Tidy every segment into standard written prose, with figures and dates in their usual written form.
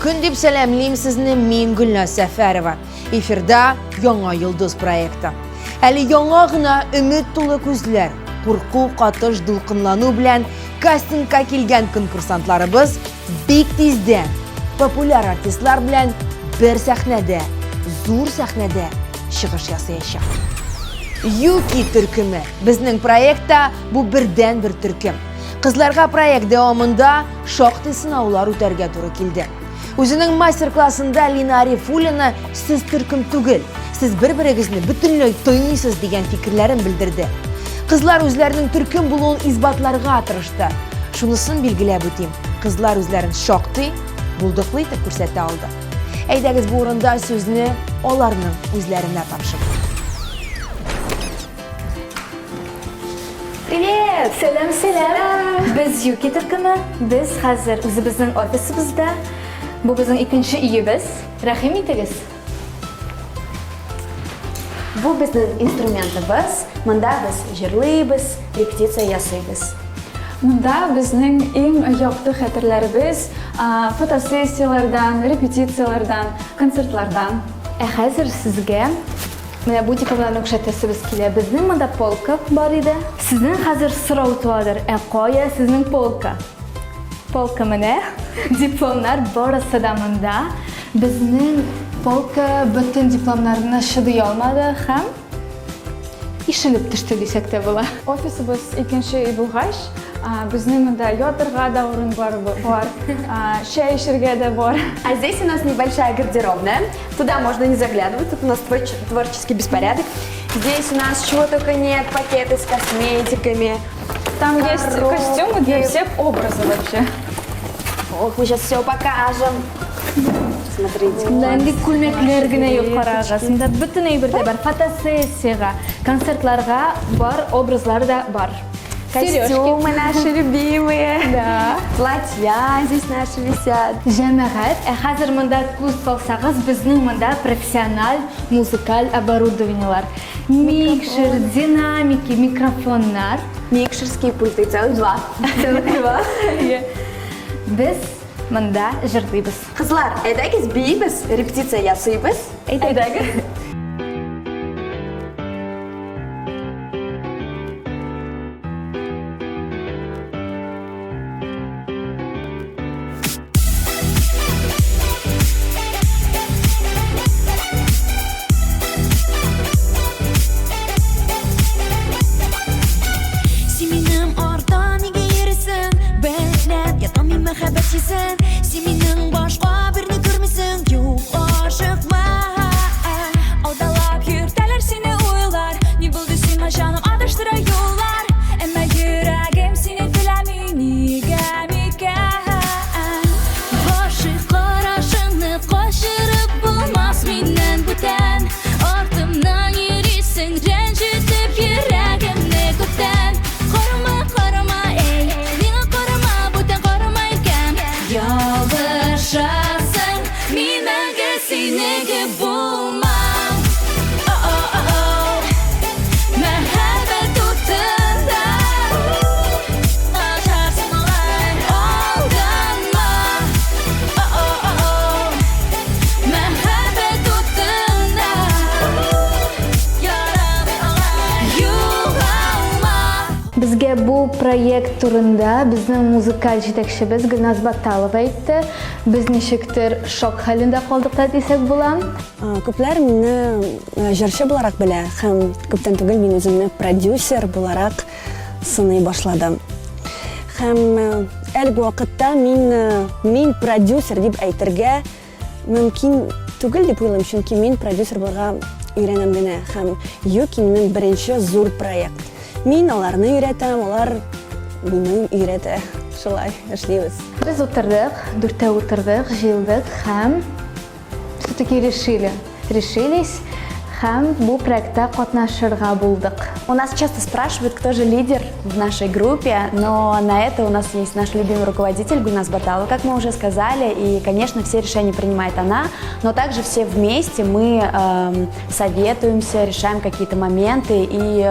көн дип сәламлим сезне мин Гөлназ Сәфәрова. Эфирда Яңа йолдыз проекты. Әле яңа гына өмет тулы күзләр, курку катыш дулкынлану белән кастингка килгән конкурсантларыбыз бик тиздән популяр артистлар белән бер сәхнәдә, зур сәхнәдә чыгыш ясаячак. Юки төркеме. Безнең проектта бу бердән-бер төркем. Кызларга проект дәвамында шактый сынаулар үтәргә туры килде. Үзенең мастер-классында Лина Арифуллина сез төркем түгел, сез бер-берегезне бөтенләй тоймыйсыз дигән фикерләрен белдерде. Кызлар үзләренең төркем булуын исбатларга тырышты. Шунысын билгеләп үтим, кызлар үзләрен шактый булдыклы итеп күрсәтә алды. Әйдәгез бу урында сүзне аларның үзләренә тапшырыйк. Привет! Сәлам, сәлам! Без Юки төркеме. Без хәзер үзебезнең офисыбызда. Бу безнең икенче өебез. Рәхим итегез. Бу безнең инструментыбыз. Монда без җырлыйбыз, репетиция ясыйбыз. Монда безнең иң якты хәтерләребез, фотосессияләрдән, репетицияләрдән, концертлардан. Ә хәзер сезгә менә бу дипломнарны күрсәтәсебез килә. Безнең монда полка бар иде. Сезнең хәзер сорау туадыр, ә кая сезнең полка? Полка менә, дипломнар барысы да монда. Безнең полка бөтен дипломнарны чыдый алмады һәм ишелеп төште дисәк тә була. Офисыбыз икенче өй булгач, безнең монда ятырга да урын бар, бар, чәй эчәргә дә бар. А здесь у нас небольшая гардеробная. Туда можно не заглядывать, тут у нас творческий беспорядок. Здесь у нас чего только нет, пакеты с косметиками. Там есть Коробки. костюмы для всех образов вообще. Ох, мы сейчас все покажем. Смотрите. Нинди күлмәкләр генә юк карагыз. Монда бөтен әйбер дә бар. Фотосессиягә, концертларга бар образлар да бар. Костюмы наши любимые. Да. Платья здесь наши висят. Җәмәгать, ә хәзер монда күз салсагыз, безнең монда профессиональ музыкаль оборудованиелар. Микшер, динамики, микрофоннар. Микшерские пульты, целых два. Целых два. Без монда җырлыйбыз. Кызлар, әйдәгез биибез, репетиция ясыйбыз. Әйдәгез. Син минем арттан нигә йөрисең? Беләм, ятам мин мәхәббәт хисен. Син минем башка берни күрмисең. Юк, ашыкма. Алдалап йөртәләр сине уйлар. Ни булды сиңа, җаным, адаштыра юллар. Әмма йөрәгем сине теләми, нигә микән? Гашыйк карашыңны качырып булмас миннән бүтән. Артымнан йөрисең, рәнҗетеп йөрәгемне күптән. Карама, карама, эй, миңа карама, бүтән карама икән. Ялгышасың, мин мәңге синеке булмам. О-о-о-о, мәхәббәт утында. Начарсың алай, алданма. О-о-о-о, мәхәббәт утында. Ярамый алай, югалма. Безгә бу проект турында безнең музыкаль җитәкчебез Гөлназ Батталова әйтте. Без ничектер шок хәлендә калдык та дисәк була. Күпләр мине җырчы буларак белә һәм күптән түгел мин үземне продюсер буларак сыный башладым. Һәм әлеге вакытта мин мин продюсер дип әйтергә мөмкин түгел дип уйлыйм, чөнки мин продюсер булырга өйрәнәм генә һәм Юки минем беренче зур проект. Мин аларны өйрәтәм, алар мине өйрәтә. Шулай эшлибез. Без утырдык, дүртәү утырдык, җыелдык һәм все-таки решили, решились һәм бу проектта катнашырга булдык. У нас часто спрашивают, кто же лидер в нашей группе, но на это у нас есть наш любимый руководитель Гульназ Баталова, как мы уже сказали, и, конечно, все решения принимает она, но также все вместе мы советуемся, решаем какие-то моменты, и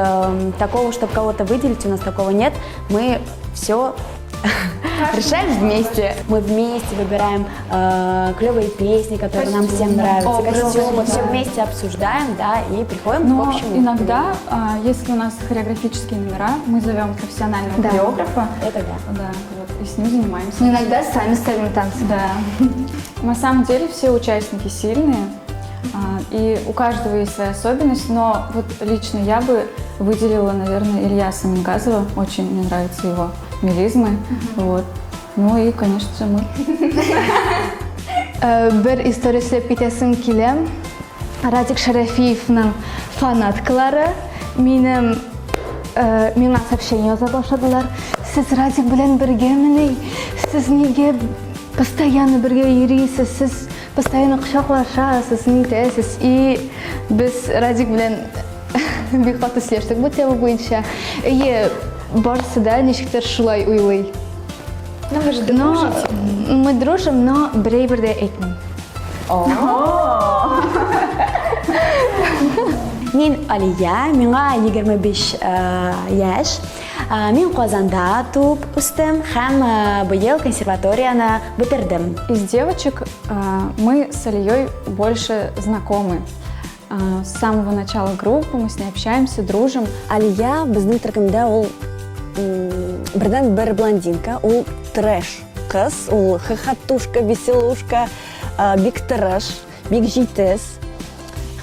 такого, чтобы кого-то выделить, у нас такого нет, мы все Решаем вместе. Мы вместе выбираем клевые песни, которые нам всем нравятся, Образы, костюмы, да. все вместе обсуждаем, да, и приходим Но к общему. иногда, если у нас хореографические номера, мы зовем профессионального хореографа. Это да. Да, вот, и с ним занимаемся. Но иногда сами ставим танцы. Да. На самом деле все участники сильные, и у каждого есть своя особенность, но вот лично я бы выделила, наверное, Ильяса Мингазова. Очень мне нравятся его мелизмы. Вот. Ну и, конечно же, мы. Бер история сөйләп китәсем килә. Радик Шәрәфиевның фанаткалары минем миңа сообщение яза башладылар. Сез Радик белән бергәмени? Сез нигә постоянно бергә йөрисез? Сез постоянно кочаклашасыз, нитәсез? И без Радик белән бик каты сөйләштек бу тема буенча. Әйе, барысы да ничектер шулай уйлый. Ну, вы же Но дружите. мы дружим, но берәй дә әйтмим. Мин Алия, миңа 25 яшь. Мин Казанда туып үстем һәм быел консерваторияне бетердем. Из девочек мы с Алией больше знакомы. С самого начала группы мы с ней общаемся, дружим. Алия безнең төркемдә ул бердән бер блондинка, ул трэш кыз, ул хохотушка, веселушка, бик тырыш, бик җитез.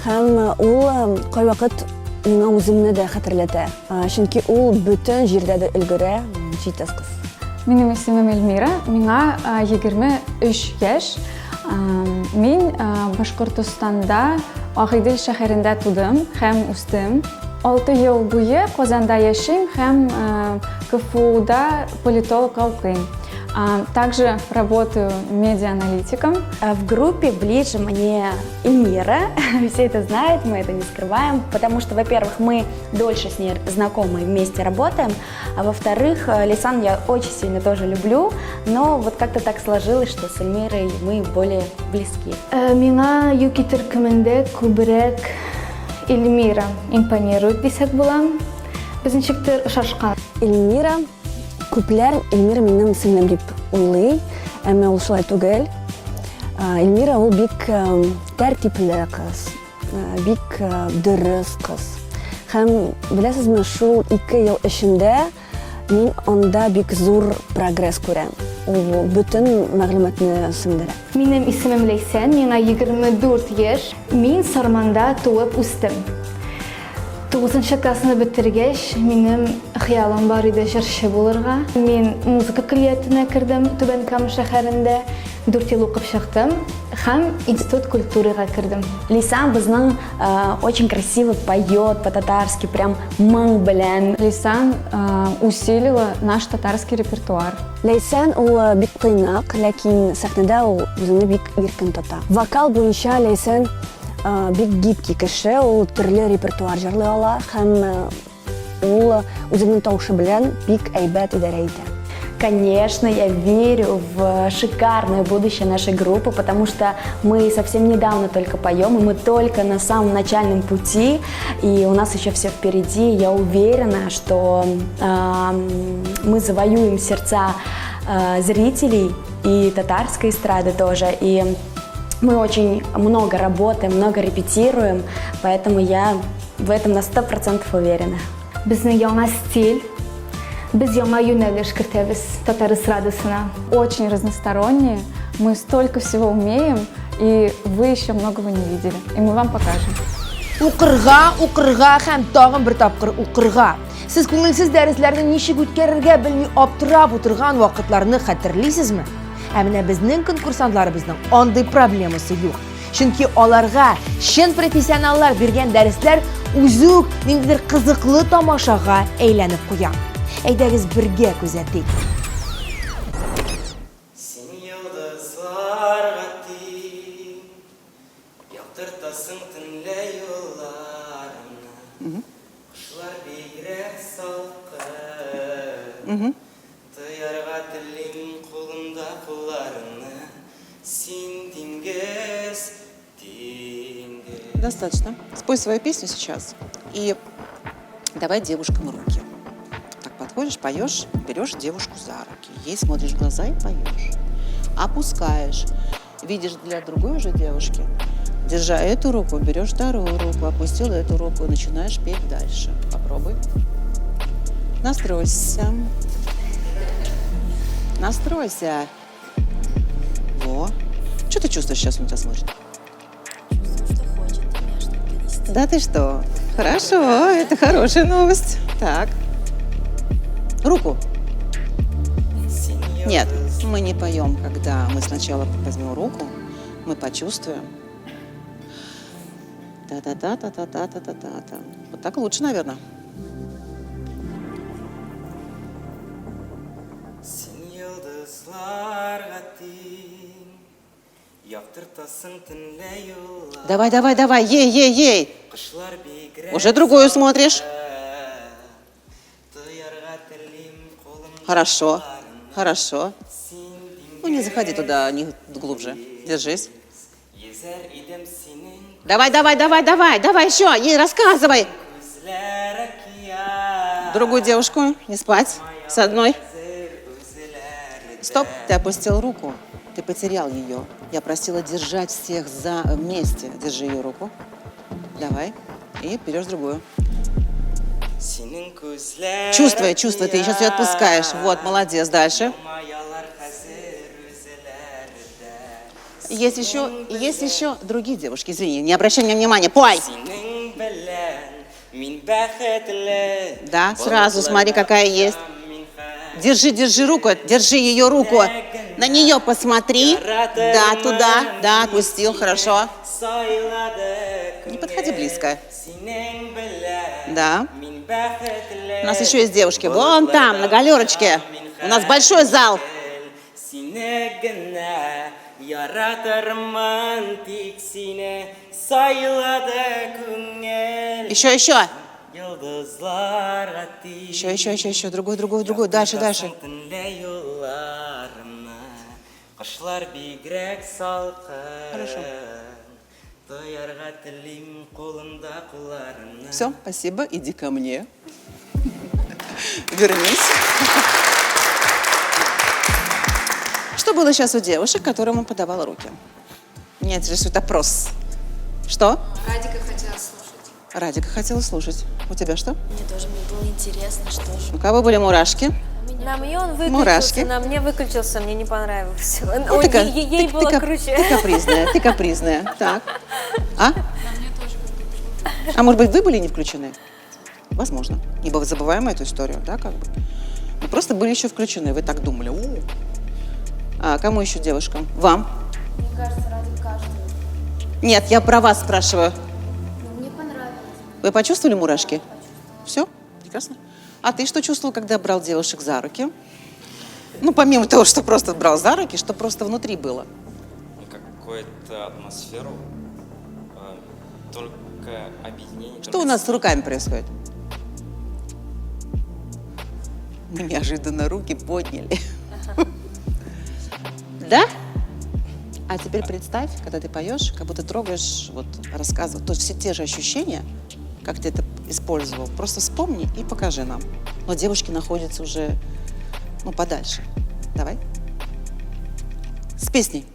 Һәм ул кайвакыт миңа үземне дә хәтерләтә. Чөнки ул бөтен җирдә дә өлгерә, җитез кыз. Минем исемем Эльмира, миңа 23 яшь. Мин Башкортостанда Агыйдел шәһәрендә тудым һәм үстем. 6 ел буе Казанда яшим һәм КФУда политолог укыйм. Также работаю медиа-аналитиком. В группе ближе мне Эльмира, все это знают, мы это не скрываем, потому что, во-первых, мы дольше с ней знакомы и вместе работаем, а во-вторых, Лейсан я очень сильно тоже люблю, но вот как-то так сложилось, что с Эльмирой мы более близки. Миңа Юки төркемендә күбрәк Эльмира импонирует дисәк була. Без ничектер ошашкан. Эльмира, күпләр Эльмира минем сеңлем дип уйлый, әмма ул шулай түгел. Эльмира ул бик тәртипле кыз, бик дөрес кыз. Һәм беләсезме, шул 2 ел эчендә мин анда бик зур прогресс күрәм. Ул бөтен мәгълүматны сеңдерә. Минем исемем Ләйсән, миңа 24 яшь. Мин Сарманда туып үстем. 9 классны бетергәч, минем хыялым бар иде җырчы булырга. Мин музыка көллиятенә кердем Түбән Кама шәһәрендә. 4 ел укып чыктым һәм институт культурага кердем. Лейсан безнең очень красиво поет по-татарски, прям моң белән. Лейсан усилила наш татарский репертуар. Ләйсән ул бик тыйнак, ләкин сәхнәдә ул үзен бик иркен тота. Вокал буенча Ләйсән бик гибкий кеше, ул төрле репертуар җырлый ала һәм ул үзенең тавышы белән бик әйбәт идарә итә. Конечно, я верю в шикарное будущее нашей группы, потому что мы совсем недавно только поем, и мы только на самом начальном пути, и у нас еще все впереди. Я уверена, что мы завоюем сердца зрителей и татарской эстрады тоже, и мы очень много работаем, много репетируем, поэтому я в этом на 100% уверена. Безнең яңа стиль, без яңа юнәлеш кертәбез татар эстрадасына. Очень разносторонние, мы столько всего умеем, и вы еще многого не видели, и мы вам покажем. Укырга, укырга һәм тагын бер тапкыр укырга. Сез күңелсез дәресләрне ничек үткәрергә белми аптырап утырган вакытларны хәтерлисезме? Ә менә безнең конкурсантларыбызның андый проблемасы юк. Чөнки аларга чын профессионаллар биргән дәресләр үзе үк ниндидер кызыклы тамашага әйләнеп куя. Әйдәгез бергә күзәтик. Син йолдызларга тиң, яктыртасың төнлә юлларымны. Кышлар бигрәк салкын. Тоярга телим кулымда кулларыңны. Син диңгез, диңгез. Достаточно. Спой свою песню сейчас и давай девушкам руки. Так подходишь, поешь, берешь девушку за руки. Ей смотришь в глаза и поешь. Опускаешь. Видишь для другой уже девушки. Держа эту руку, берешь вторую руку, опустил эту руку, начинаешь петь дальше. Попробуй. Настройся. Настройся. Во. Что ты чувствуешь сейчас, он тебя смотрит? Чувствую, что хочет меня что-то донести. Да ты что? Хорошо, это хорошая новость. Так. Руку. Нет, мы не поем, когда мы сначала возьмем руку, мы почувствуем. Та-та-та-та-та-та-та-та-та. Вот так лучше, наверное. Син йолдызларга тиң, Яктыртасың төнлә юллар. Давай, давай, давай, ей, ей, ей. Кышлар бигрәк Уже другую смотришь. Тоярга телим кулымда. Хорошо, хорошо. Ну, не заходи туда не глубже. Держись. Йөзәр идем синең Давай, давай, давай, давай, давай еще. Ей рассказывай. күзләр океан. Другую девушку не спать. С одной. Стоп, ты опустил руку. Ты потерял ее. Я просила держать всех за вместе. Держи ее руку. Давай. И берешь другую. Синең күзләр Чувствуй, чувствуй, ты сейчас ее отпускаешь. Вот, молодец. Дальше. Маялар хәзер үзләрдә. Есть еще другие девушки. Извини, не обращай на меня внимания. Пой! Синең белән мин бәхетле. Да, сразу смотри, какая есть. Держи, держи руку, держи ее руку. На нее посмотри. Да, туда. Да, отпустил, хорошо. Не подходи близко. Синең белән Да. мин бәхетле. У нас еще есть девушки. Вон там, на галерочке. У нас большой зал. Сине генә яратырмын тик сине сайлады күңел. Еще, еще. Йолдызларга тиң. Еще, еще, еще, еще. Другой, другой, другой. Дальше, дальше. Төнлә юлларымны Кышлар бигрәк салкын. Хорошо. Тоярга телим кулымда кулларыңны. Все, спасибо. Иди ко мне. Вернись. Что было сейчас у девушек, которым он подавал руки? Меня интересует опрос. Что? Радика хотела слушать. Радика хотела слушать. У тебя что? Мне тоже мне было интересно, что же. У кого были мурашки? На мне он выключился, Мурашки. на мне выключился, мне не понравилось. Ну, Ой, ты ка- ей было круче. Ты капризная, ты капризная. Так. А? А может быть, вы были не включены? Возможно. Ибо забываем эту историю, да, как бы. Мы просто были еще включены, вы так думали. О. А кому еще девушкам? Вам? Мне кажется, ради каждого. Нет, я про вас спрашиваю. Ну, мне понравилось. Вы почувствовали мурашки? Все, прекрасно. А ты что чувствовал, когда брал девушек за руки? Ну, помимо того, что просто брал за руки, что просто внутри было? Ну, какую-то атмосферу, только объединение. Что у нас с руками происходит? Мы неожиданно руки подняли. Да? А теперь представь, когда ты поешь, как будто трогаешь, вот рассказывал, то есть все те же ощущения, как ты это использовал, просто вспомни и покажи нам. Но девушки находятся уже, ну, подальше. Давай. С песней.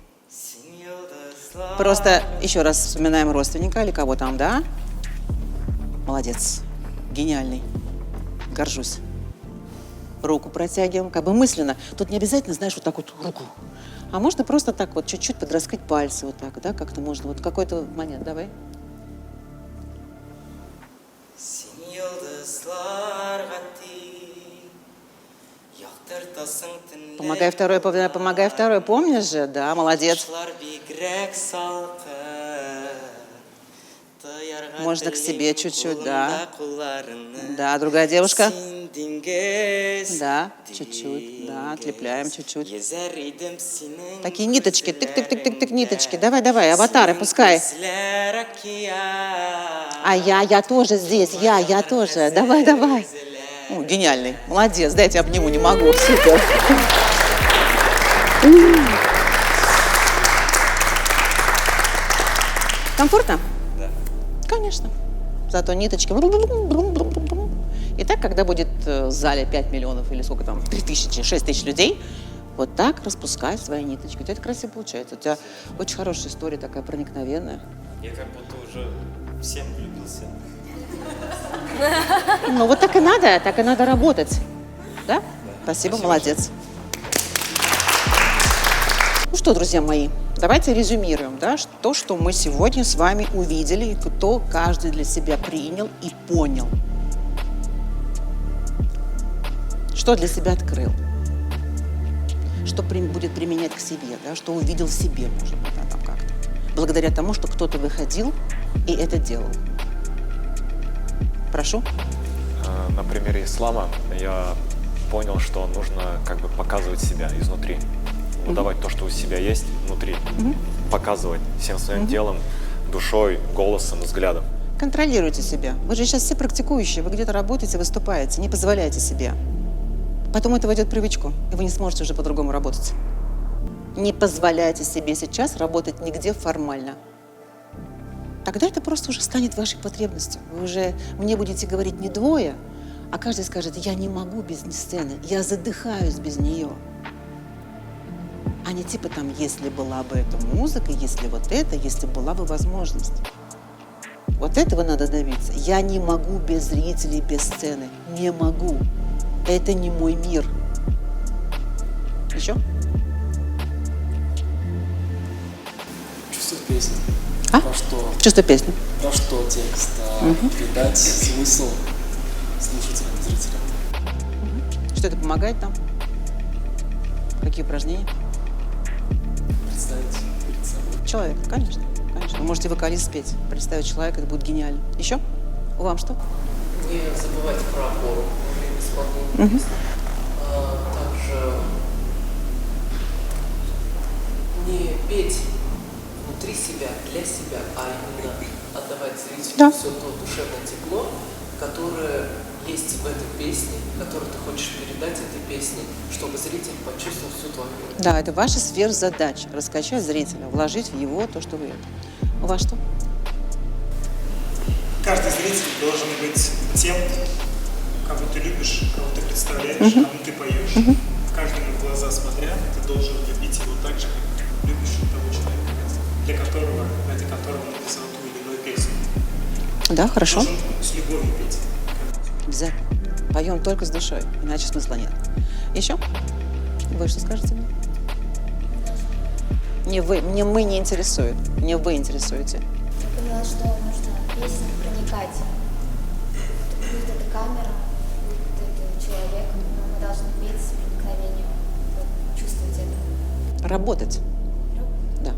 Просто еще раз вспоминаем родственника или кого там, да? Молодец. Гениальный. Горжусь. Руку протягиваем, как бы мысленно. Тут не обязательно, знаешь, вот так вот руку. А можно просто так вот чуть-чуть подраскать пальцы вот так, да, как-то можно. Вот какой-то момент, давай. Син йолдызларга тиң, яктыртасың төнлә. Помогай второй, помогай второй, помнишь же? Да, молодец. Кышлар бигрәк салкын. Тоярга Можно к себе телим чуть-чуть, да. кулымда кулларыңны. Да, другая девушка. Син диңгез, Да, чуть-чуть, да, отлепляем чуть-чуть. Йөзәр идем синең Такие ниточки, тык-тык-тык-тык-тык, ниточки. Давай, давай, аватары, пускай. күзләр океан. А я тоже здесь, я тоже. Давай, давай. О, гениальный, молодец, дайте обниму, не могу, супер. Комфортно? Да. Конечно. Зато ниточки. Итак, когда будет в зале 5 миллионов или сколько там, 3 тысячи, 6 тысяч людей, вот так распускай свои ниточки. У тебя это красиво получается. У тебя очень хорошая история, такая проникновенная. Я как будто уже всем влюбился. Ну вот так и надо работать. Да? Спасибо, молодец. Ну что, друзья мои, давайте резюмируем, да, то, что мы сегодня с вами увидели, и кто каждый для себя принял и понял. Что для себя открыл, что будет применять к себе, да, что увидел в себе, может быть, да, там как-то. Благодаря тому, что кто-то выходил и это делал. Прошу. На примере Ислама я понял, что нужно как бы показывать себя изнутри. Выдавать то, что у себя есть внутри. Показывать всем своим телом, душой, голосом, взглядом. Контролируйте себя. Вы же сейчас все практикующие, вы где-то работаете, выступаете, не позволяйте себе. Потом это войдет в привычку, и вы не сможете уже по-другому работать. Не позволяйте себе сейчас работать нигде формально. Тогда это просто уже станет вашей потребностью. Вы уже мне будете говорить не двое, а каждый скажет, я не могу без сцены, я задыхаюсь без нее. А не типа там, если была бы эта музыка, если вот это, если была бы возможность. Вот этого надо добиться. Я не могу без зрителей, без сцены. Не могу. Это не мой мир. Еще? Чувство песни. А? Про что? Чувство песни. Про что текст? Передать смысл слушателям, зрителям. Что это помогает нам? Какие упражнения? Представить перед собой. Человек, конечно. Конечно. Вы можете вокалист спеть. Представить человека, это будет гениально. Еще? У вам что? Не забывать про опору во время исполнения песни. Также не петь внутри себя, для себя, а именно отдавать зрителю все то душевное тепло, которое есть в этой песне, которое ты хочешь передать этой песне, чтобы зритель почувствовал всю твою. Да, это ваша сверхзадача – раскачать зрителя, вложить в его то, что вы это. У вас что? Каждый зритель должен быть тем, кого ты любишь, кого ты представляешь, кому ты поешь. Каждому в глаза смотря, ты должен любить его так же, как любишь того человека, для которого, ради которого написал ту или иную песню. Да, хорошо. Должен с любовью петь. Обязательно. Поем только с душой, иначе смысла нет. Еще? Вы что скажете мне? Не вы, мне мы не интересует. Мне вы интересуете. Я поняла, что нужно песню проникать. Будет эта камера, будет этот человек, но мы должны петь с проникновением, чувствовать это. Работать. Да.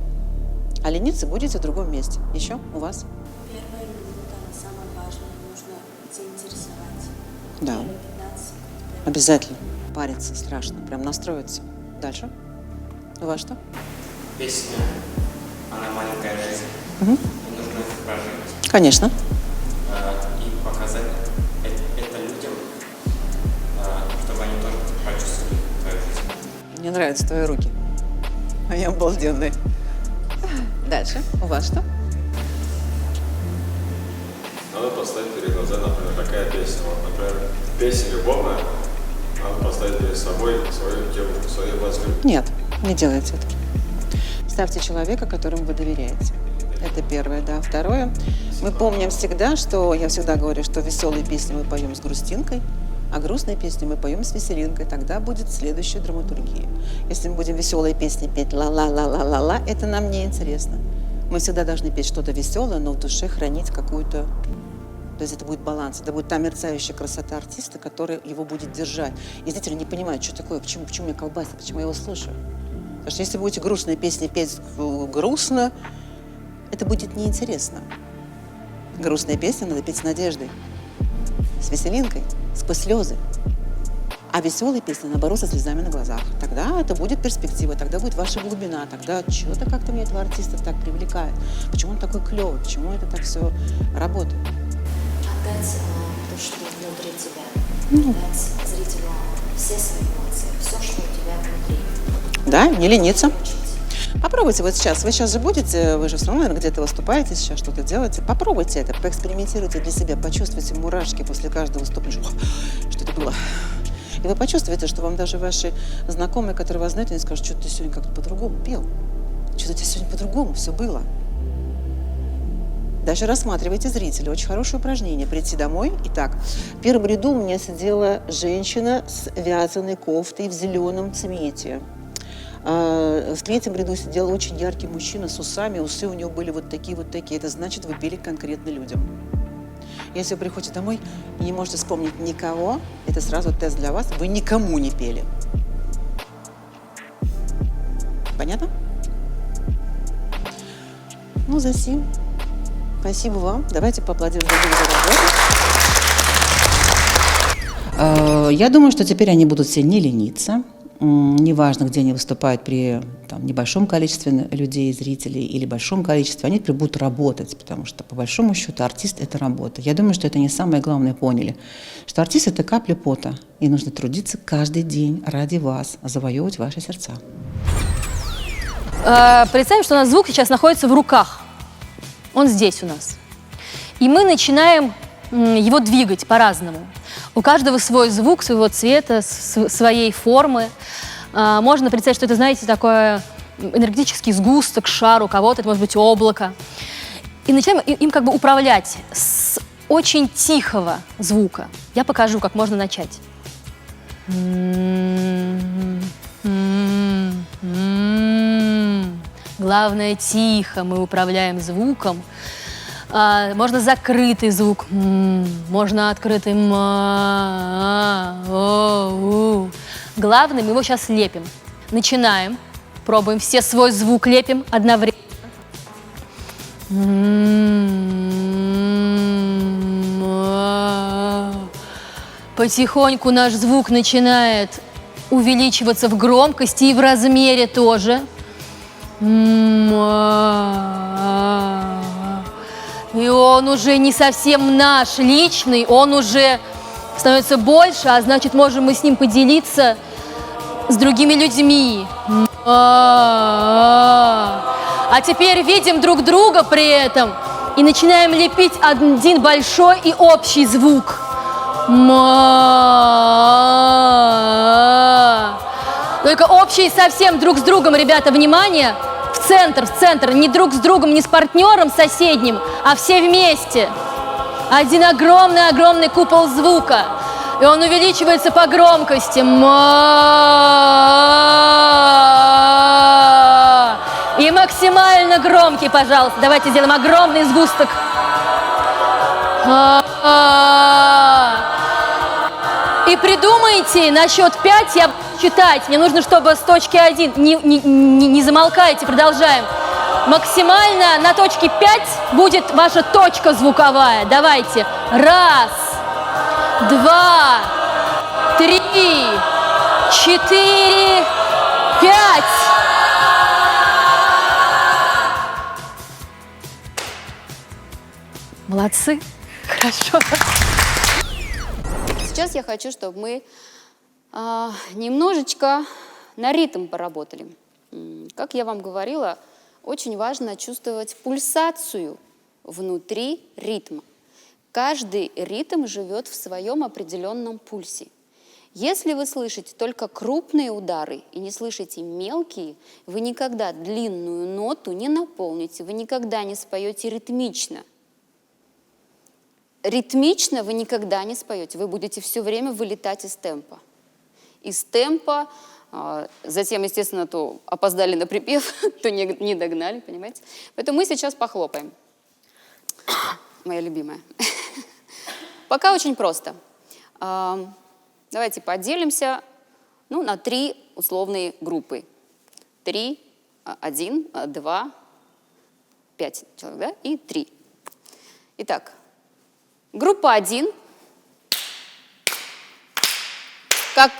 А лениться будете в другом месте. Еще у вас? Первая минута, она самая важная, нужно заинтересовать. Да. 15 секунд. Обязательно. Париться страшно, прям настроиться. Дальше. У вас что? Песня, она маленькая жизнь. И нужно это прожить. Конечно. И показать это людям, чтобы они тоже прочувствовали твою жизнь. Мне нравятся твои руки. Они обалденные. Дальше. У вас что? Надо поставить перед глазами, например, какая песня. Вот, например, песня любовная. Надо поставить перед собой свою девушку, свою возлюбленную. Нет, не делайте это. Ставьте человека, которому вы доверяете. Это первое, да. Второе, мы помним всегда, что я всегда говорю, что веселые песни мы поем с грустинкой, а грустные песни мы поем с веселинкой. Тогда будет следующая драматургия. Если мы будем веселые песни петь ла-ла-ла-ла-ла-ла, это нам не интересно. Мы всегда должны петь что-то веселое, но в душе хранить какую-то... То есть это будет баланс, это будет та мерцающая красота артиста, которая его будет держать. И зрители не понимают, что такое, почему меня колбасит, почему я его слушаю. Потому что если будете грустные песни петь грустно, это будет неинтересно. Грустные песни надо петь с надеждой, с веселинкой, сквозь слезы. А веселые песни, наоборот, со слезами на глазах. Тогда это будет перспектива, тогда будет ваша глубина, тогда что-то как-то меня этого артиста так привлекает. Почему он такой клевый, почему это так все работает? Отдать то, что внутри тебя. Отдать зрителю все свои эмоции, все, что у тебя внутри. Да, не лениться. Попробуйте вот сейчас. Вы сейчас же будете, вы же все равно, наверное, где-то выступаете сейчас, что-то делаете. Попробуйте это, поэкспериментируйте для себя, почувствуйте мурашки после каждого выступления. Что это было? И вы почувствуете, что вам даже ваши знакомые, которые вас знают, они скажут, что ты сегодня как-то по-другому пел. Что-то у тебя сегодня по-другому все было. Даже рассматривайте зрителя. Очень хорошее упражнение. Прийти домой. Итак, в первом ряду у меня сидела женщина с вязаной кофтой в зеленом цвете. В третьем ряду сидел очень яркий мужчина с усами. Усы у него были вот такие, вот такие. Это значит, вы пели конкретно людям. Если вы приходите домой и не можете вспомнить никого, это сразу тест для вас. Вы никому не пели. Понятно? Ну, за сим. Спасибо вам. Давайте поаплодируем друг другу за работу. Я думаю, что теперь они будут все не лениться. Неважно, где они выступают при там, небольшом количестве людей, зрителей или большом количестве, они теперь будут работать, потому что, по большому счету, артист – это работа. Я думаю, что это не самое главное поняли, что артист – это капля пота, и нужно трудиться каждый день ради вас, завоевывать ваши сердца. Представим, что у нас звук сейчас находится в руках. Он здесь у нас. И мы начинаем его двигать по-разному. У каждого свой звук, своего цвета, своей формы. Можно представить, что это, знаете, такой энергетический сгусток, шар у кого-то, это может быть облако. И начинаем им как бы управлять с очень тихого звука. Я покажу, как можно начать. Главное, тихо мы управляем звуком. Можно закрытый звук, можно открытый. Главное, мы его сейчас лепим. Начинаем, пробуем, все свой звук лепим одновременно. Потихоньку наш звук начинает увеличиваться в громкости и в размере тоже. И он уже не совсем наш личный, он уже становится больше, а значит, можем мы с ним поделиться с другими людьми. А теперь видим друг друга при этом и начинаем лепить один большой и общий звук. Только общий совсем друг с другом, ребята, внимание! В центр, не друг с другом, не с партнером соседним, а все вместе. Один огромный-огромный купол звука. И он увеличивается по громкости. И максимально громкий, пожалуйста. Давайте сделаем огромный сгусток. И придумайте на счет 5, я буду читать. Мне нужно, чтобы с точки 1, не замолкайте, продолжаем. Максимально на точке 5 будет ваша точка звуковая. Давайте. 1, 2, 3, 4, 5. Молодцы. Хорошо. Сейчас я хочу, чтобы мы немножечко на ритм поработали. Как я вам говорила, очень важно чувствовать пульсацию внутри ритма. Каждый ритм живет в своем определенном пульсе. Если вы слышите только крупные удары и не слышите мелкие, вы никогда длинную ноту не наполните, вы никогда не споете ритмично. Ритмично вы никогда не споете, вы будете все время вылетать из темпа. Из темпа, затем, естественно, то опоздали на припев, то не догнали, понимаете? Поэтому мы сейчас похлопаем. Моя любимая. Пока очень просто. Давайте поделимся, на 3 условные группы. 3, 1, 2, 5 человек, да? И 3. Итак, группа 1. Как?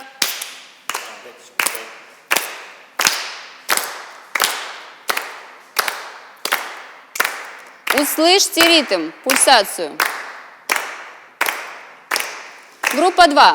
Услышьте ритм, пульсацию. Группа 2.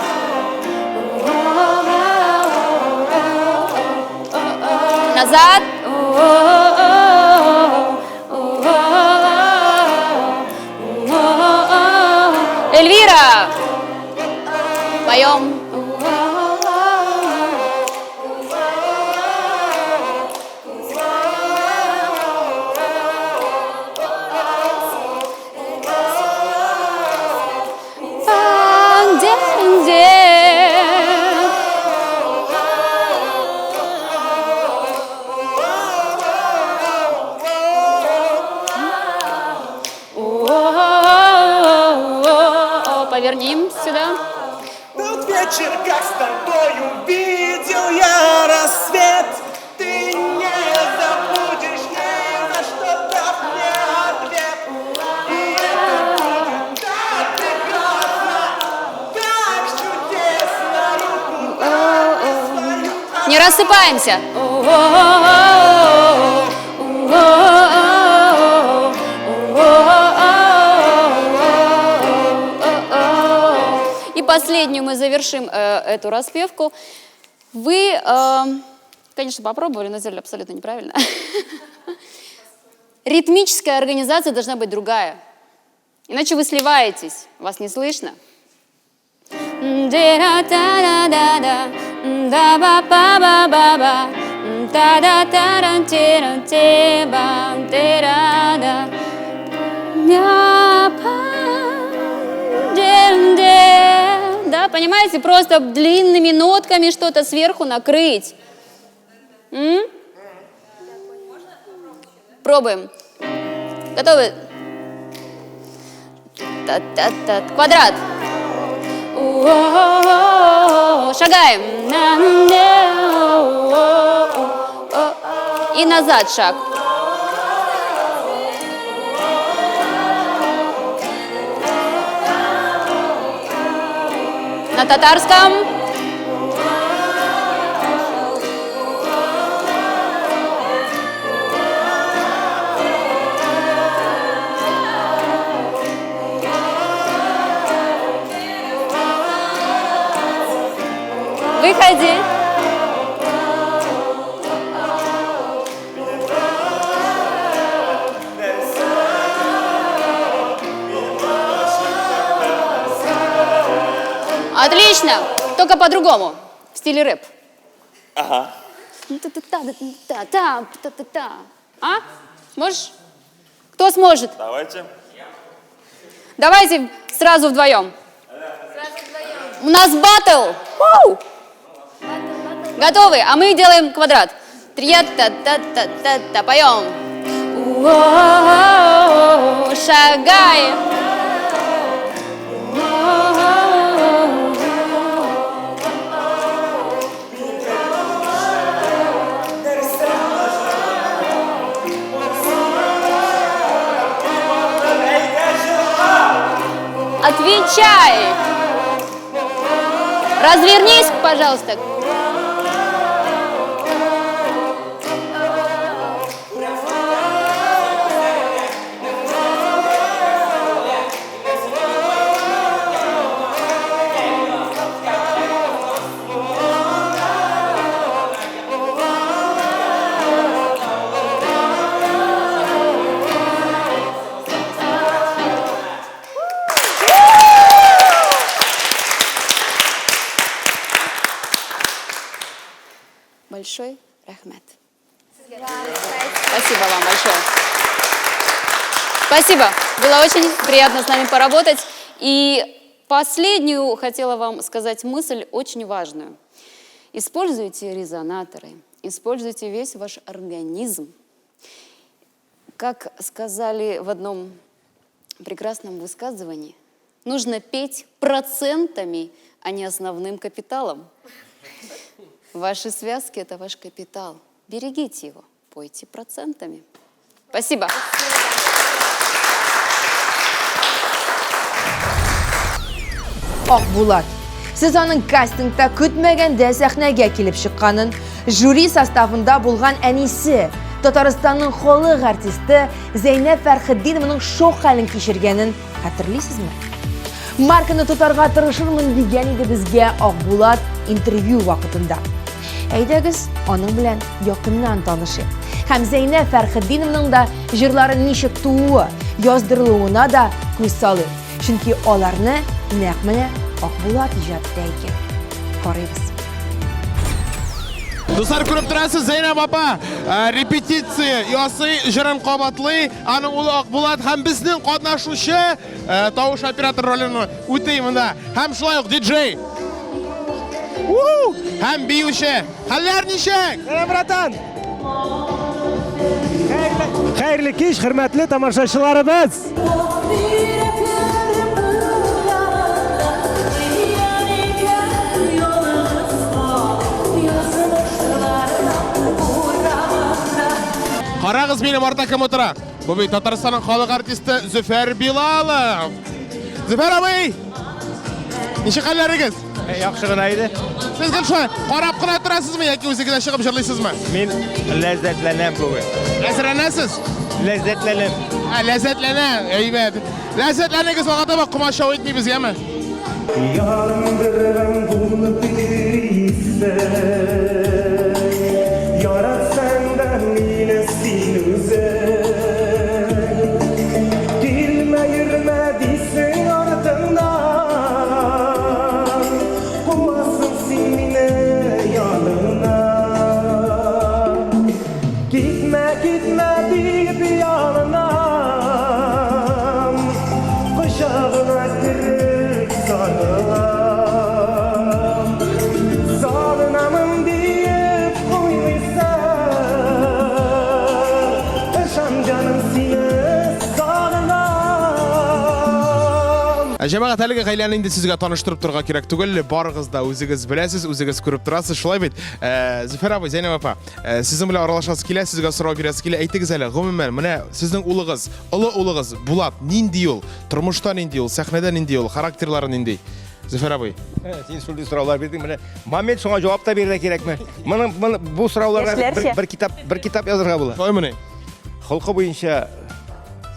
Назад. Эльвира! Поем. Повернем сюда. Тот вечер, как с тобой увидел я рассвет, ты не забудешь ни за что, дав мне ответ. И это будет так прекрасно, так чудесно, руку дай свою. Не рассыпаемся. И последнюю мы завершим эту распевку. Вы, конечно, попробовали, но сделали абсолютно неправильно. Ритмическая организация должна быть другая. Иначе вы сливаетесь, вас не слышно. Да, понимаете, просто длинными нотками что-то сверху накрыть. М? Пробуем. Готовы? Та-та-та. Квадрат. Шагаем. И назад шаг. На татарском. Выходи. Отлично! Только по-другому. В стиле рэп. Ага. Та-та-та-та-та-та-та. А? Сможешь? Кто сможет? Давайте. Давайте сразу вдвоем. У нас батл! Вау! Готовы? А мы делаем квадрат. Три-та-та-та-та-та. Поем. Шагаем. Отвечай! Развернись, пожалуйста. Большой рахмет. Спасибо вам большое. Спасибо. Было очень приятно с нами поработать. И последнюю хотела вам сказать мысль очень важную. Используйте резонаторы, используйте весь ваш организм. Как сказали в одном прекрасном высказывании, нужно петь процентами, а не основным капиталом. Ваши связки – это ваш капитал. Берегите его, пойте процентами. Спасибо. Акбулат. Сез аның кастингта көтмәгәндә сәхнәгә килеп чыкканын, жюри составында булган әнисе, Татарстанның халык артисты Зәйнәб Фәрхетдинованың шок хәлен кичергәнен хәтерлисезме? Марканы тотарга тырышырмын дигән иде безгә Акбулат интервью вакытында. Әйдәгез, аның белән якыннан танышыйк. Һәм Зәйнәб Фәрхетдиновның да җырлары ничек тууы, яздырылуына да күз салыйк. Чөнки аларны нәкъ менә Акбулат иҗат итә икән. Карыйбыз. Дуслар, күреп торасыз, Зәйнәб апа э, репетиция ясый, җырын кабатлый. Аның улы Акбулат һәм безнең катнашучы э, тавыш оператор ролен үти монда. Һәм шулай ук диджей. Һәм биюче. Хәлләр ничек? Сәлам, братан! Хәерле кич, хөрмәтле тамашачыларыбыз! Карагыз, минем арта кем утыра? Бу бит Татарстанның халык артисты Зөфәр Билалов. Зөфәр абый! Ничек хәлләрегез? Э, яхшы гына иде. Сез гел шулай карап кына торасызмы яки үзегез дә чыгып җырлыйсызмы? Мин ләззәтләнәм бүген. Әзерләнәсез? Ләззәтләнәм. Ә, ләззәтләнә, әйбәт. Ләззәтләнегез, алга таба комачау итмибез, яме? Яндырган булып йөрисең, Яратсаң да мине син үзең. Килмә, йөрмә дисең артыңнан, Куасың син мине яныңнан. Китмә, китмә дип ялынам, Кочагыңа кереп сарылам. Сагынамын диеп уйлыйсың, Ышан, җаным, сине сагынам. Ә җәмәгать, әлеге гаиләне инде сезгә таныштырып торырга кирәк түгел, барыгыз да үзегез беләсез, үзегез күреп торасыз, шулай бит? Ә, Зөфәр абый, Зәйнәб апа, Э, сезнең белән аралашасы килә, сезгә сорау бирәсе килә. Әйтегез әле, гомумән, менә сезнең улыгыз, олы улыгыз Булат нинди ул? Тормышта нинди ул? Сәхнәдә нинди ул? Характерлары нинди? Зөфәр абый. Э, син шундый сораулар бирдең, менә момент шуңа җавап та бирергә кирәкме? Моның моны бу сорауларга бер, бер китап бер китап язырга була. Шулаймыни? Холкы буенча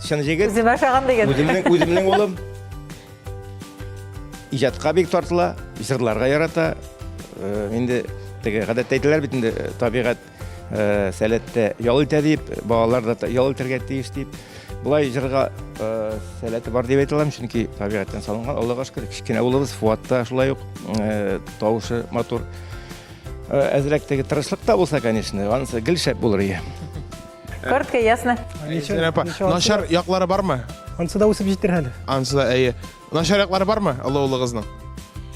чын җегет. Үземә ошаган диген. Үземнең үземнең улым. Иҗатка бик тартыла, җырларга ярата. Э, инде теге гадәттә әйтәләр бит инде э, табигать э, сәләттә ял итә дип, балалар да ял итәргә тиеш дип. Болай җырга сәләте бар дип әйтә алам, чөнки табигатьтән салынган, Аллага шөкер, кечкенә улыбыз Фуат та шулай ук тавышы матур. Әзрәк теге тырышлык та булса, конечно, анысы гел шәп булыр иде. Коротко, ясно. Апа, начар яклары бармы? Ансы да үсеп җитер әле. Ансы да, әйе. Начар яклары бармы олы улыгызның?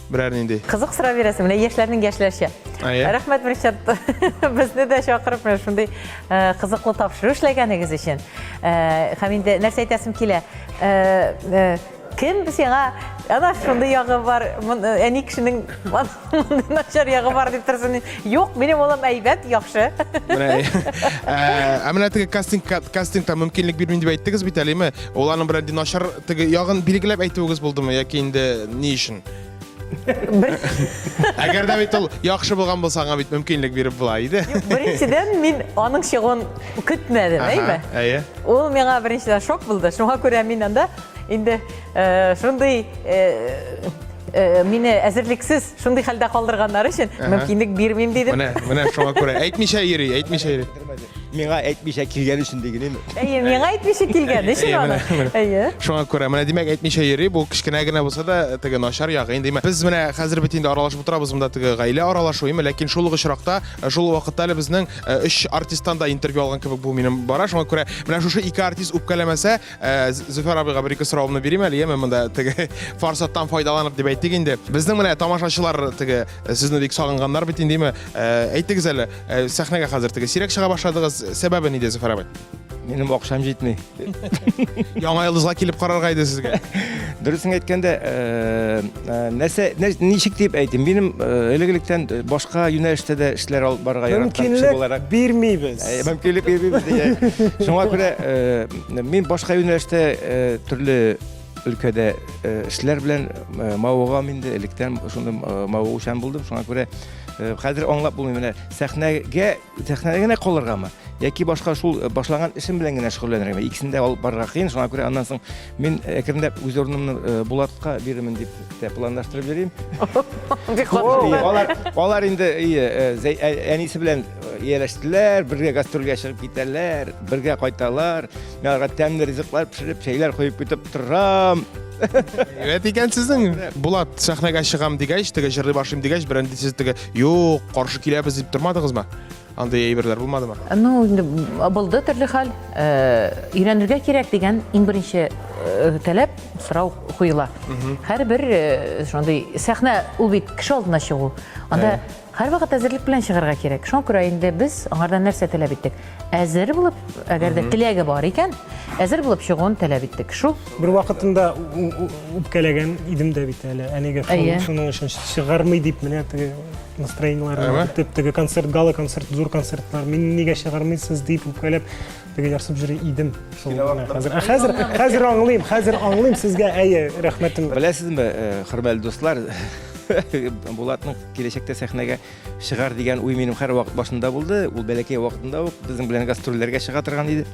Берәр нинди? Кызык сорау бирәсең, менә яшьләрнең яшьләрчә. Әйе. Рәхмәт, Ришат, безне дә чакырып, менә шундый э, кызыклы тапшыру эшләгәнегез өчен. Э, һәм инде нәрсә әйтәсем килә? Э, Кем сиңа ана шундый ягы бар, әни кешенең мондый начар ягы бар дип торсын. Юк, минем улым әйбәт, яхшы. Менә, ә менә теге кастинг кастингта мөмкинлек бирмим дип әйттегез бит әле, әйме? Ул аның берәр начар теге ягын билгеләп әйтүегез булдымы яки инде ни өчен? Әгәр дә бит ул яхшы булган булса, аңа бит мөмкинлек биреп була иде. Беренчедән, мин аның чыгуын көтмәдем, әйме? Әйе. Ул миңа беренчедән шок булды. Шуңа күрә мин анда инде э, шундый э, э, мине әзерлексез шундый хәлдә калдырганнары өчен мөмкинлек бирмим дидем. Менә, менә шуңа күрә әйтмичә йөри, әйтмичә йөри. Миңа әйтмичә килгән өчен диген инде. Әйе, миңа әйтмичә килгән өчен аны. Әйе. Шуңа күрә, менә димәк әйтмичә йөри, бу кечкенә генә булса да теге начар ягы инде. Без менә хәзер бит инде аралашып утырабыз монда теге гаилә аралашу, әйме, ләкин шул ук очракта, шул ук вакытта әле безнең өч артисттан да интервью алган кебек бу минем бара. Шуңа күрә менә шушы ике артист үпкәләмәсә, Зөфәр абыйга бер-ике соравымны бирим әле, яме монда теге форсаттан файдаланып дип әйтик инде. Безнең менә тамашачылар теге сезне бик сагынганнар бит инде, яме. Әйтегез әле, сәхнәгә хәзер теге сирәк чыга башладыгыз, сәбәбе нидә, Зөфәр абый? Минем акчам җитми. Яңа йолдызга килеп карарга иде сезгә. Дөресен әйткәндә, нәрсә, ничек дип әйтим, минем элек-электән башка юнәлештә дә эшләр алып барырга яраткан кеше буларак. Мөмкинлек бирмибез. Мөмкинлек бирмибез. Шуңа күрә мин башка юнәлештә төрле өлкәдә эшләр белән мавыгам инде, электән шундый мавыгучан булдым. Шуңа күрә хәзер аңлап булмый менә сәхнәгә, сәхнәдә генә калыргамы яки башка шул башлаган эшем белән генә шөгыльләнергәме? Икесен дә алып барырга кыен. Шуңа күрә аннан соң мин әкренләп үз урынымны Булатка бирермен дип тә планлаштырып йөрим. Бик катлаулы. Алар, алар инде әнисе белән ияләштеләр, бергә гастрольгә чыгып китәләр, бергә кайталар. Мин аларга тәмле ризыклар пешереп, чәйләр куеп көтеп торам. Әйбәт икән сезнең. Булат, сәхнәгә чыгам дигәч, теге җырлый башлыйм дигәч, берәр сез теге, юк, каршы киләбез дип тормадыгызмы? Андый әйберләр булмадымы? Ну, инде булды төрле хәл. Өйрәнергә кирәк дигән иң беренче таләп, сорау куела. Һәрбер шундый сәхнә ул бит кеше алдына чыгу. Анда Һәрвакыт әзерлек белән чыгарга кирәк. Шуңа күрә инде без аңардан нәрсә таләп иттек? Әзер булып, әгәр дә теләге бар икән, әзер булып чыгуын таләп иттек. Шул. Бер вакытында үпкәләгән идем дә бит әле. Әнигә шуның өчен чыгармый дип менә теге настроениеләрне бетеп, теге концерт, гала концерт, зур концертлар, мине нигә чыгармыйсыз дип үпкәләп, теге ярсып йөри идем. Шул менә хәзер. Ә хәзер, хәзер аңлыйм, хәзер аңлыйм сезгә, әйе, рәхмәтем. Беләсезме, хөрмәтле дуслар, Булатның киләчәктә сәхнәгә чыгар дигән уй минем һәрвакыт башында булды. Ул бәләкәй вакытында ук безнең белән гастрольләргә чыга торган иде.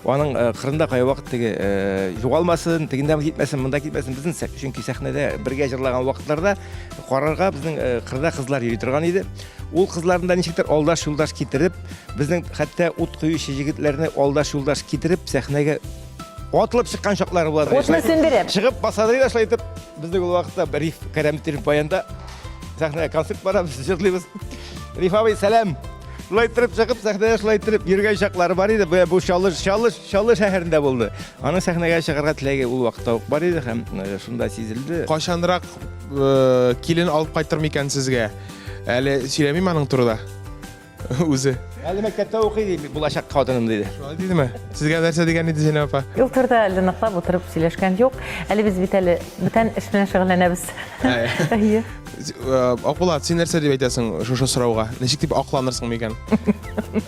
Аның э, кырында кайвакыт теге э, югалмасын, тегендә китмәсен, монда китмәсен. Безнең чөнки сәхнәдә бергә җырлаган вакытларда карарга безнең э, кырда кызлар йөри торган иде. Ул кызларны да ничектер алдаш юлдаш китереп, безнең хәтта ут куючы егетләрне алдаш юлдаш китереп сәхнәгә атылып чыккан чаклары була. Утны сүндереп. Чыгып басадыр иде шулай итеп. Безнең ул вакытта Риф Кәрәмтдинов баянда сәхнәгә концерт бара, без җырлыйбыз. Риф абый, сәлам! Шулай иттереп чыгып, сәхнәгә шулай иттереп йөргән чаклары бар иде. Бу Чаллы, Чаллы, Чаллы шәһәрендә булды. Аның сәхнәгә чыгарга теләге ул вакытта ук бар иде һәм э, шунда сизелде. Кайчанрак э, килен алып кайтыр микән сезгә? Әле сөйләмим аның турыда. Үзе. Әле мәктәптә укый ди, булачак хатыным диде. Шулай дидеме? Сезгә нәрсә дигән иде Зәйнәб апа? Ул турыда әле ныклап утырып сөйләшкән юк. Әле без бит әле бүтән эш белән шөгыльләнәбез. Әйе. Акбулат, син нәрсә дип әйтәсең шушы сорауга? Ничек дип акланырсың микән?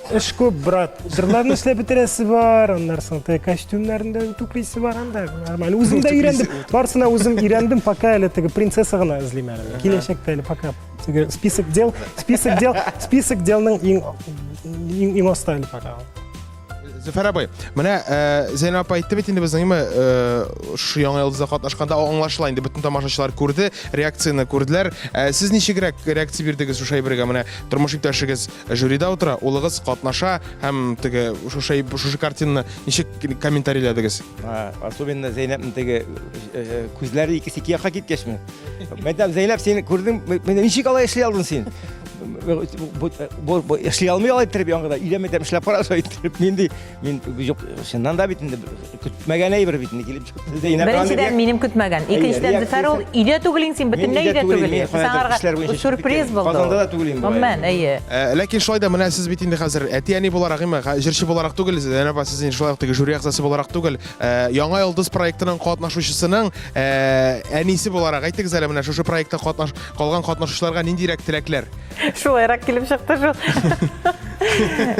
Эш күп, брат. Җырларны эшләп бетерәсе бар, аннан соң теге костюмнарны да үтүклисе бар анда. Нормально. Үзем дә өйрәндем. Барысына үзем өйрәндем, пока әле теге принцесса гына эзлим әле. Киләчәктә әле пока Теге список дел, список дел, список делның иң иң иң аста әле пока. Зөфәр абый, менә э, Зәйнәп апа әйтте бит инде безнең име э, шушы Яңа йолдызда катнашканда аңлашыла инде бөтен тамашачылар күрде, реакцияне күрделәр. Э, сез ничегрәк реакция бирдегез шушы әйбергә? Менә тормыш иптәшегез жюрида утыра, улыгыз катнаша һәм теге шушы шушы картинаны ничек комментарийләдегез? Особенно Зәйнәпнең теге күзләре икесе ике якка киткәчме? Мәйтәм, Зәйнәп, син күрдең, менә ничек алай эшли алдың син? Бу эшли алмый алай иттереп яңгыда, өйдә мәйтәм эшләп кара шулай иттереп. Нинди мин юк, чыннан да бит инде көтмәгән әйбер бит инде килеп чыкты. Зәйнәп. Беренчедән минем көтмәгән. Икенчедән Зөфәр ул өйдә түгел инде син, бөтенләй өйдә түгел. Саңарга сюрприз булды. Казанда да түгел инде. Гомумән, әйе. Ләкин шулай да менә сез бит инде хәзер әти-әни буларак, әйме, җырчы буларак түгел, Зәйнәп апа, сез инде шулай ук теге жюри әгъзасы буларак түгел, Яңа йолдыз проектының катнашучысының әнисе буларак әйтегез әле менә шушы проектта катнаш калган катнашучыларга ниндирәк теләкләр? Шулайрак килеп чыкты шул.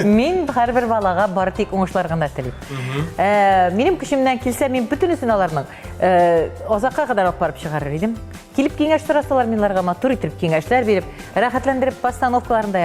Мин һәрбер балага бары тик уңышлар гына телим. Минем көчемнән килсә, мин бөтенесен аларның азакка кадәр алып барып чыгарыр идем. Килеп киңәш сорасалар, мин аларга матур итеп киңәшләр биреп, рәхәтләндереп постановкаларын да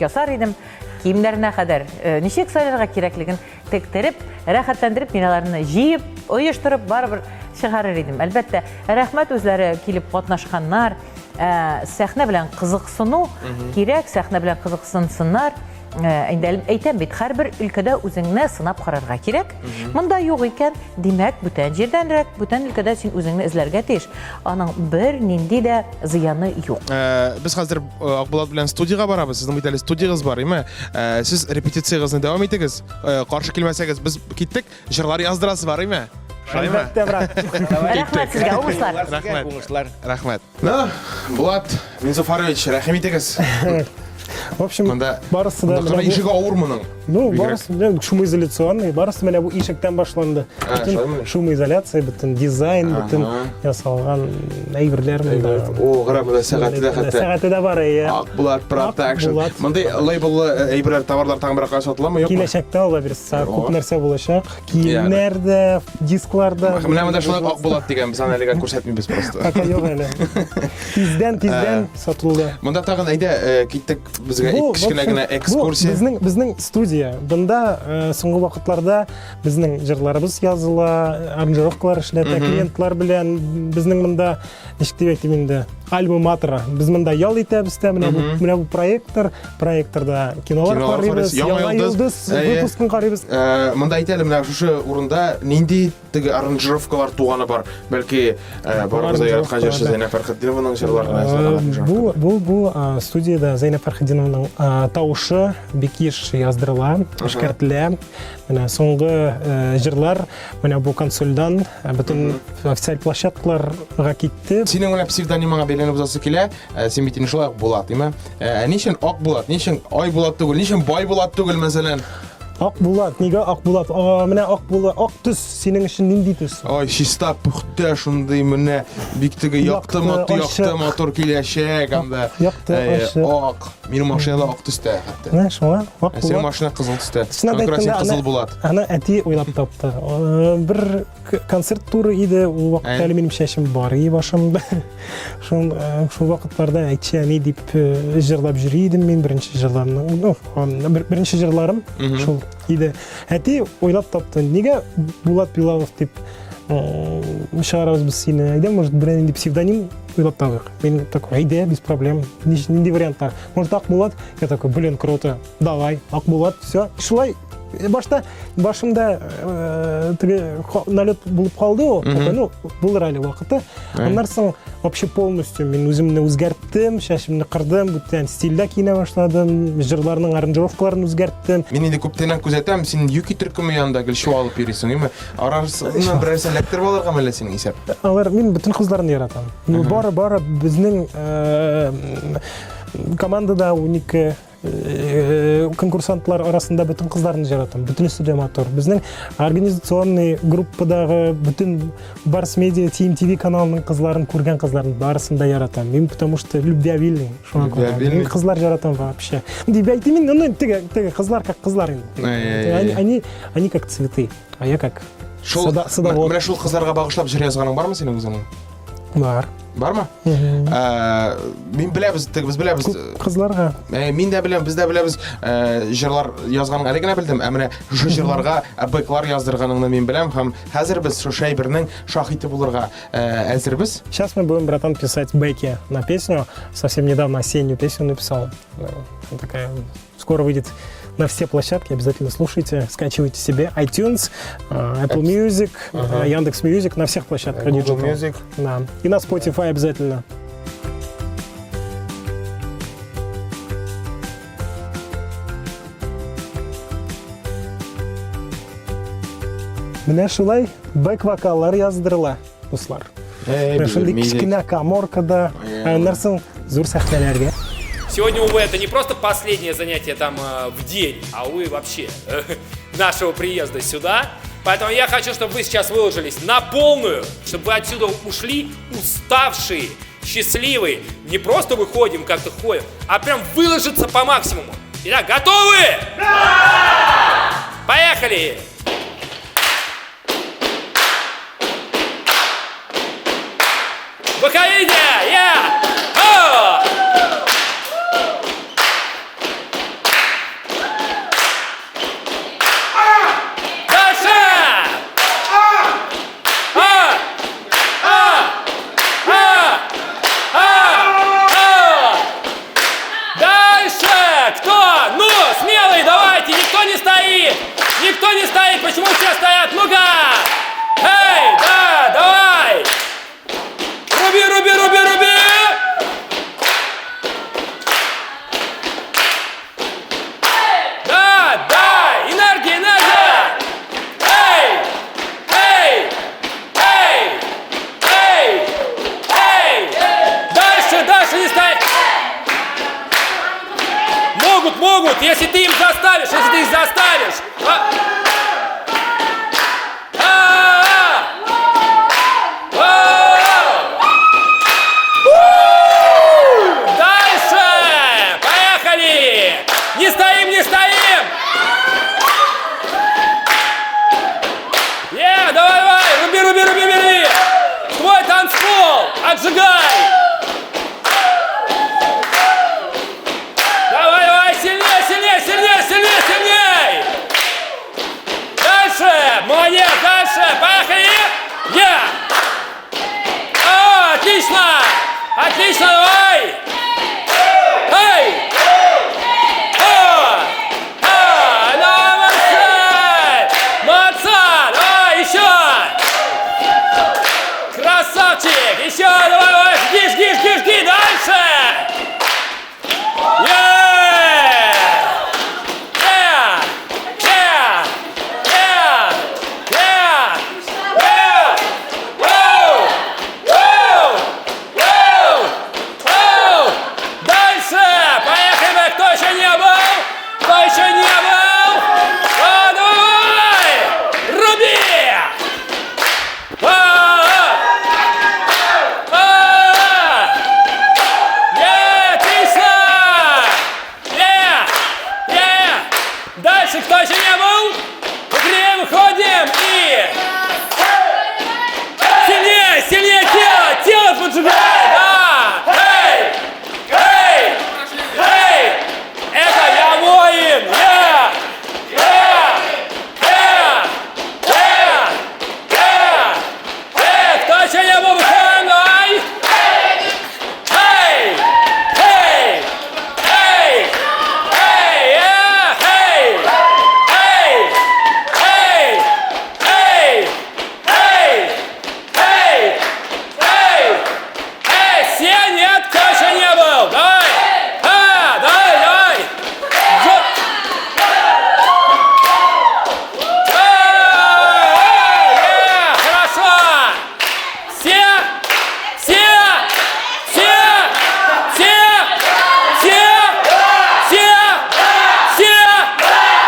ясар идем. Киемнәренә кадәр ничек сайларга кирәклеген Тектереп, рәхәтләндереп мин аларны җыеп, оештырып барыбер чыгарыр идем. Әлбәттә, рәхмәт үзләре килеп катнашканнар. Ә, сәхнә белән кызыксыну кирәк, сәхнә белән кызыксынсыннар. Ә, инде әйтәм бит, һәрбер өлкәдә үзеңне сынап карарга кирәк. Монда юк икән, димәк, бүтән җирдәнрәк, бүтән өлкәдә син үзеңне эзләргә тиеш. Аның бер нинди дә зыяны юк. Ә, без хәзер Акбулат белән студиягә барабыз. Сезнең бит әле студиягез бар, име? Ә, сез репетициягезне дәвам итегез. Э, каршы килмәсәгез, без киттек. Җырлар яздырасы бар, име? Шулаймы? Әлбәттә, брат. Рәхмәт сезгә, уңышлар. Рәхмәт. Уңышлар. Рәхмәт. Ну, Булат Минзуфарович, рәхим итегез. В общем, Монда барысы да монда ишеге авыр моның. Ну, барысы менә шумоизоляционный, барысы менә бу ишектән башланды. Бөтен шумоизоляция, бөтен дизайн, бөтен ясалган әйберләр монда. О, кара, монда сәгате дә хәтта. Сәгате дә бар, әйе. Ак Булат Продакшн. Мондый лейбллы э, әйберләр, товарлар тагын бер кая сатыламы, юкмы? Киләчәктә алла бирса, күп нәрсә булачак. Киемнәр дә, дисклар да. Менә монда шулай Ак Булат дигән, без аны әлегә күрсәтмибез просто. Пока юк әле. Тиздән, тиздән э, сатылды. Монда тагын әйдә, э, киттек безгә кечкенә генә экскурсия. Безнең безнең студия. Бында э, соңгы вакытларда безнең җырларыбыз языла, аранжировкалар эшләтә, клиентлар белән безнең монда ничек дип әйтим инде, альма-матера. Без монда ял итәбез дә, менә бу менә бу проектор, проекторда кинолар карыйбыз, Яңа йолдыз выпускын карыйбыз. Э, монда әйт әле, менә шушы урында нинди теге аранжировкалар туганы бар. Бәлки, э, барыбыз да яраткан җырчы Зәйнәб Фәрхетдинованың җырларына язылган аранжировка. Бу бу бу студиядә Зәйнәб Фәрхетдинованың тавышы бик еш яздырыла, эшкәртелә. Менә соңгы э, җырлар менә бу консольдан э, бөтен официаль площадкаларга китте. Синең менә псевдонимыңа бәйләнеп узасы килә. Син бит инде шулай ук Булат, димә? Ә ни өчен Ак Булат? Ни өчен Ай Булат түгел? Ни өчен Бай Булат түгел, мәсәлән? Ак Булат, нигә Ак Булат? А, менә Ак Булат, ак төс синең өчен нинди төс? Ай, чиста, пөхтә, шундый менә бик теге якты, матур, якты, матур киләчәк анда. Якты, ачык. Ак. Минем машина да ак төстә хәтта. Менә шуңа Ак Булат. Синең машина кызыл төстә. Шуңа күрә син Кызыл Булат. Аны әти уйлап тапты. Бер концерт туры иде, ул вакытта әле минем чәчем бар иде башымда. Шул э, шул вакытларда әйтче әни дип э, җырлап йөри идем мин беренче җырларымны. Ну, беренче җырларым шул иде. Әти уйлап тапты, нигә Булат Билалов дип чыгарабыз без сине? Әйдә, может, берәр нинди псевдоним уйлап табыйк. Мин такой, әйдә, без проблем. Нинди вариантлар? Может, Ак Булат? Я такой, блин, круто. Давай, Ак Булат, все. Шулай башта башымда э, теге налет булып калды ул. Такой, ну, булыр әле вакыты. Аннан соң вообще полностью мин үземне үзгәрттем, чәчемне кырдым, бүтән стильдә киенә башладым, җырларның аранжировкаларын үзгәрттем. Мин инде күптәннән күзәтәм, син Юки төркеме янында гел чуалып йөрисең, әйме? Арасыннан берәрсен эләктереп алыргамы әллә синең исәп? Алар мин бөтен кызларны яратам. Бары бары безнең э, командада 12 Э, конкурсантлар арасында бөтен кызларны яратам, бөтенесе дә матур. Безнең организационный группадагы бөтен Барс Медиа, TMTV каналының кызларын күргән кызларын барысын да яратам. Мин потому что любвеобильный, шуңа күрә. Мин кызлар яратам вообще. Дип әйтим инде, ну теге теге кызлар как кызлар инде. Они они они как цветы, а я как Шул садовод. Менә шул кызларга багышлап җыр язганың бармы синең үзеңнең? Бар. Бармы? Ә, мин беләбез, теге без беләбез. Кызларга. Ә, мин дә беләм, без дә беләбез. Ә, җырлар язганың әле генә белдем. Ә менә шушы җырларга бэклар яздырганыңны мин беләм һәм хәзер без шушы әйбернең шаһиты булырга әзербез. Сейчас мы будем, братан, писать бэки на песню. Совсем недавно осеннюю песню написал. Такая скоро выйдет на все площадки, обязательно слушайте, скачивайте себе iTunes, Apple Music, Яндекс Music, на всех площадках. Google Music. Да. И на Spotify обязательно. Менә шулай бэк-вокаллар яздырыла, дуслар. Менә шундый кечкенә каморкада, аннан соң зур сәхнәләргә. Сегодня, увы, это не просто последнее занятие там э, в день, а, увы, вообще нашего приезда сюда. Поэтому я хочу, чтобы вы сейчас выложились на полную, чтобы вы отсюда ушли уставшие, счастливые. Не просто выходим, как-то ходим, а прям выложиться по максимуму. Итак, готовы? Да! Поехали! Выходите! Я! О! Дальше! А! А! А! А! А! Дальше! Кто? Ну, смелые, давайте! Никто не стоит! Никто не стоит! Почему все стоят? Ну-ка! Эй, да, давай! Руби, руби, руби, руби! Могут, могут, если ты им заставишь, если ты их заставишь. Дальше! Поехали! Не стоим, не стоим! Давай, давай! Руби, руби, руби, руби! Твой танцпол! Отжигай! Давай, давай! Сильнее, сильнее, сильнее, сильнее, сильнее! Дальше! Молодец! Дальше! Поехали! О, отлично! Отлично, давай! Эй! О! А, давай, молодцы! Молодца! Давай, еще! Красавчик! Еще, давай, давай! Жги, жги, жги, жги! Дальше! Дальше! Поехали! Кто еще не был? Кто еще не был? О, давай! Руби! Дальше кто еще не был? Быстрее выходим и... Сильнее, сильнее тело! Тело поджигай! Да! Эй! Эй! Эй! Это я воин! Я! Я! Я! Я! Я! Эй! Кто еще не был? Выходим! Давай! Эй! Эй! Эй! Эй! Эй! Эй! Эй! Эй! Эй! Эй! Эй! Эй! Все? Нет? Кто еще не был? Давай! А, давай, давай! Хорошо! Все? Все? Все? Все? Все? Все? Все?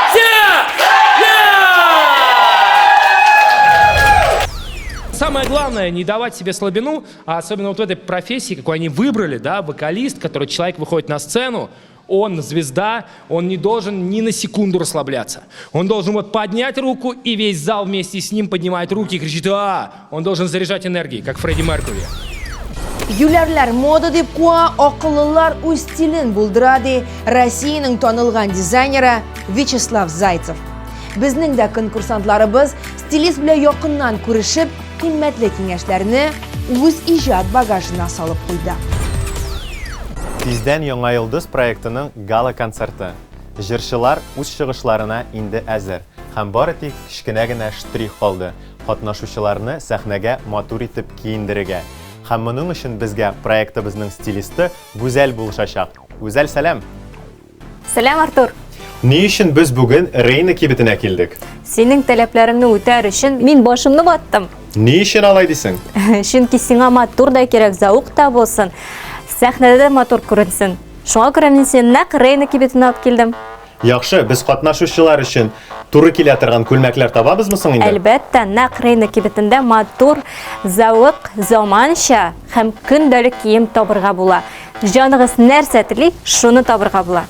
Все? Самое главное, не давать себе слабину, а особенно вот в этой профессии, какую они выбрали, да, вокалист, который человек выходит на сцену, он звезда, он не должен ни на секунду расслабляться. Он должен вот поднять руку, и весь зал вместе с ним поднимает руки и кричит «А!». Он должен заряжать энергией, как Фредди Меркьюри. Юләрләр мода дип куа, акыллылар үз стилен булдыра, ди Россиянең танылган дизайнеры Вячеслав Зайцев. Безнең дә конкурсантларыбыз стилист белән якыннан күрешеп, кыйммәтле киңәшләрне үз иҗат багажына салып куйды. Тиздән Яңа йолдыз проектының гала-концерты. Җырчылар үз чыгышларына инде әзер. Һәм бары тик кечкенә генә штрих калды. Катнашучыларны сәхнәгә матур итеп киендерергә. Һәм моның өчен безгә проектыбызның стилисты Гүзәл булышачак. Гүзәл, сәлам! Сәлам, Артур! Ни өчен без бүген Рейна кибетенә килдек? Синең таләпләреңне үтәр өчен мин башымны ваттым. Ни өчен алай дисең? Чөнки сиңа матур да кирәк, зәвык та булсын, сәхнәдә дә матур күренсен. Шуңа күрә мин сине нәкъ Рейна кибетенә алып килдем. Яхшы, без катнашучылар өчен туры килә торган күлмәкләр табабызмы соң инде? Әлбәттә, нәкъ Рейна кибетендә матур, зәвык, заманча һәм көндәлек кием табырга була. Җаныгыз нәрсә тели, шуны табырга була.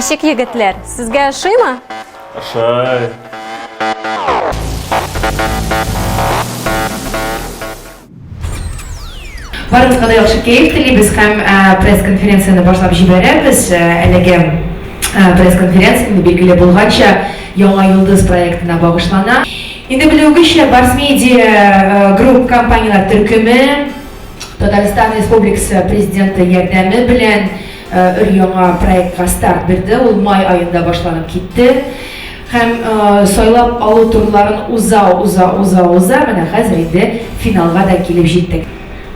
Ничек, егетләр, сезгә ошыймы? Ошый. Барыгызга да яхшы кәеф телибез һәм пресс-конференцияне башлап җибәрәбез. Әлеге пресс-конференция инде билгеле булганча Яңа йолдыз проектына багышлана. Инде белүегезчә, Барс Медиа Групп компанияләр төркеме Татарстан Республикасы Президенты ярдәме белән өр-яңа проектка старт бирде. Ул май аенда башланып китте. Һәм сайлап алу турларын уза, уза, уза, уза, менә хәзер инде финалга да килеп җиттек.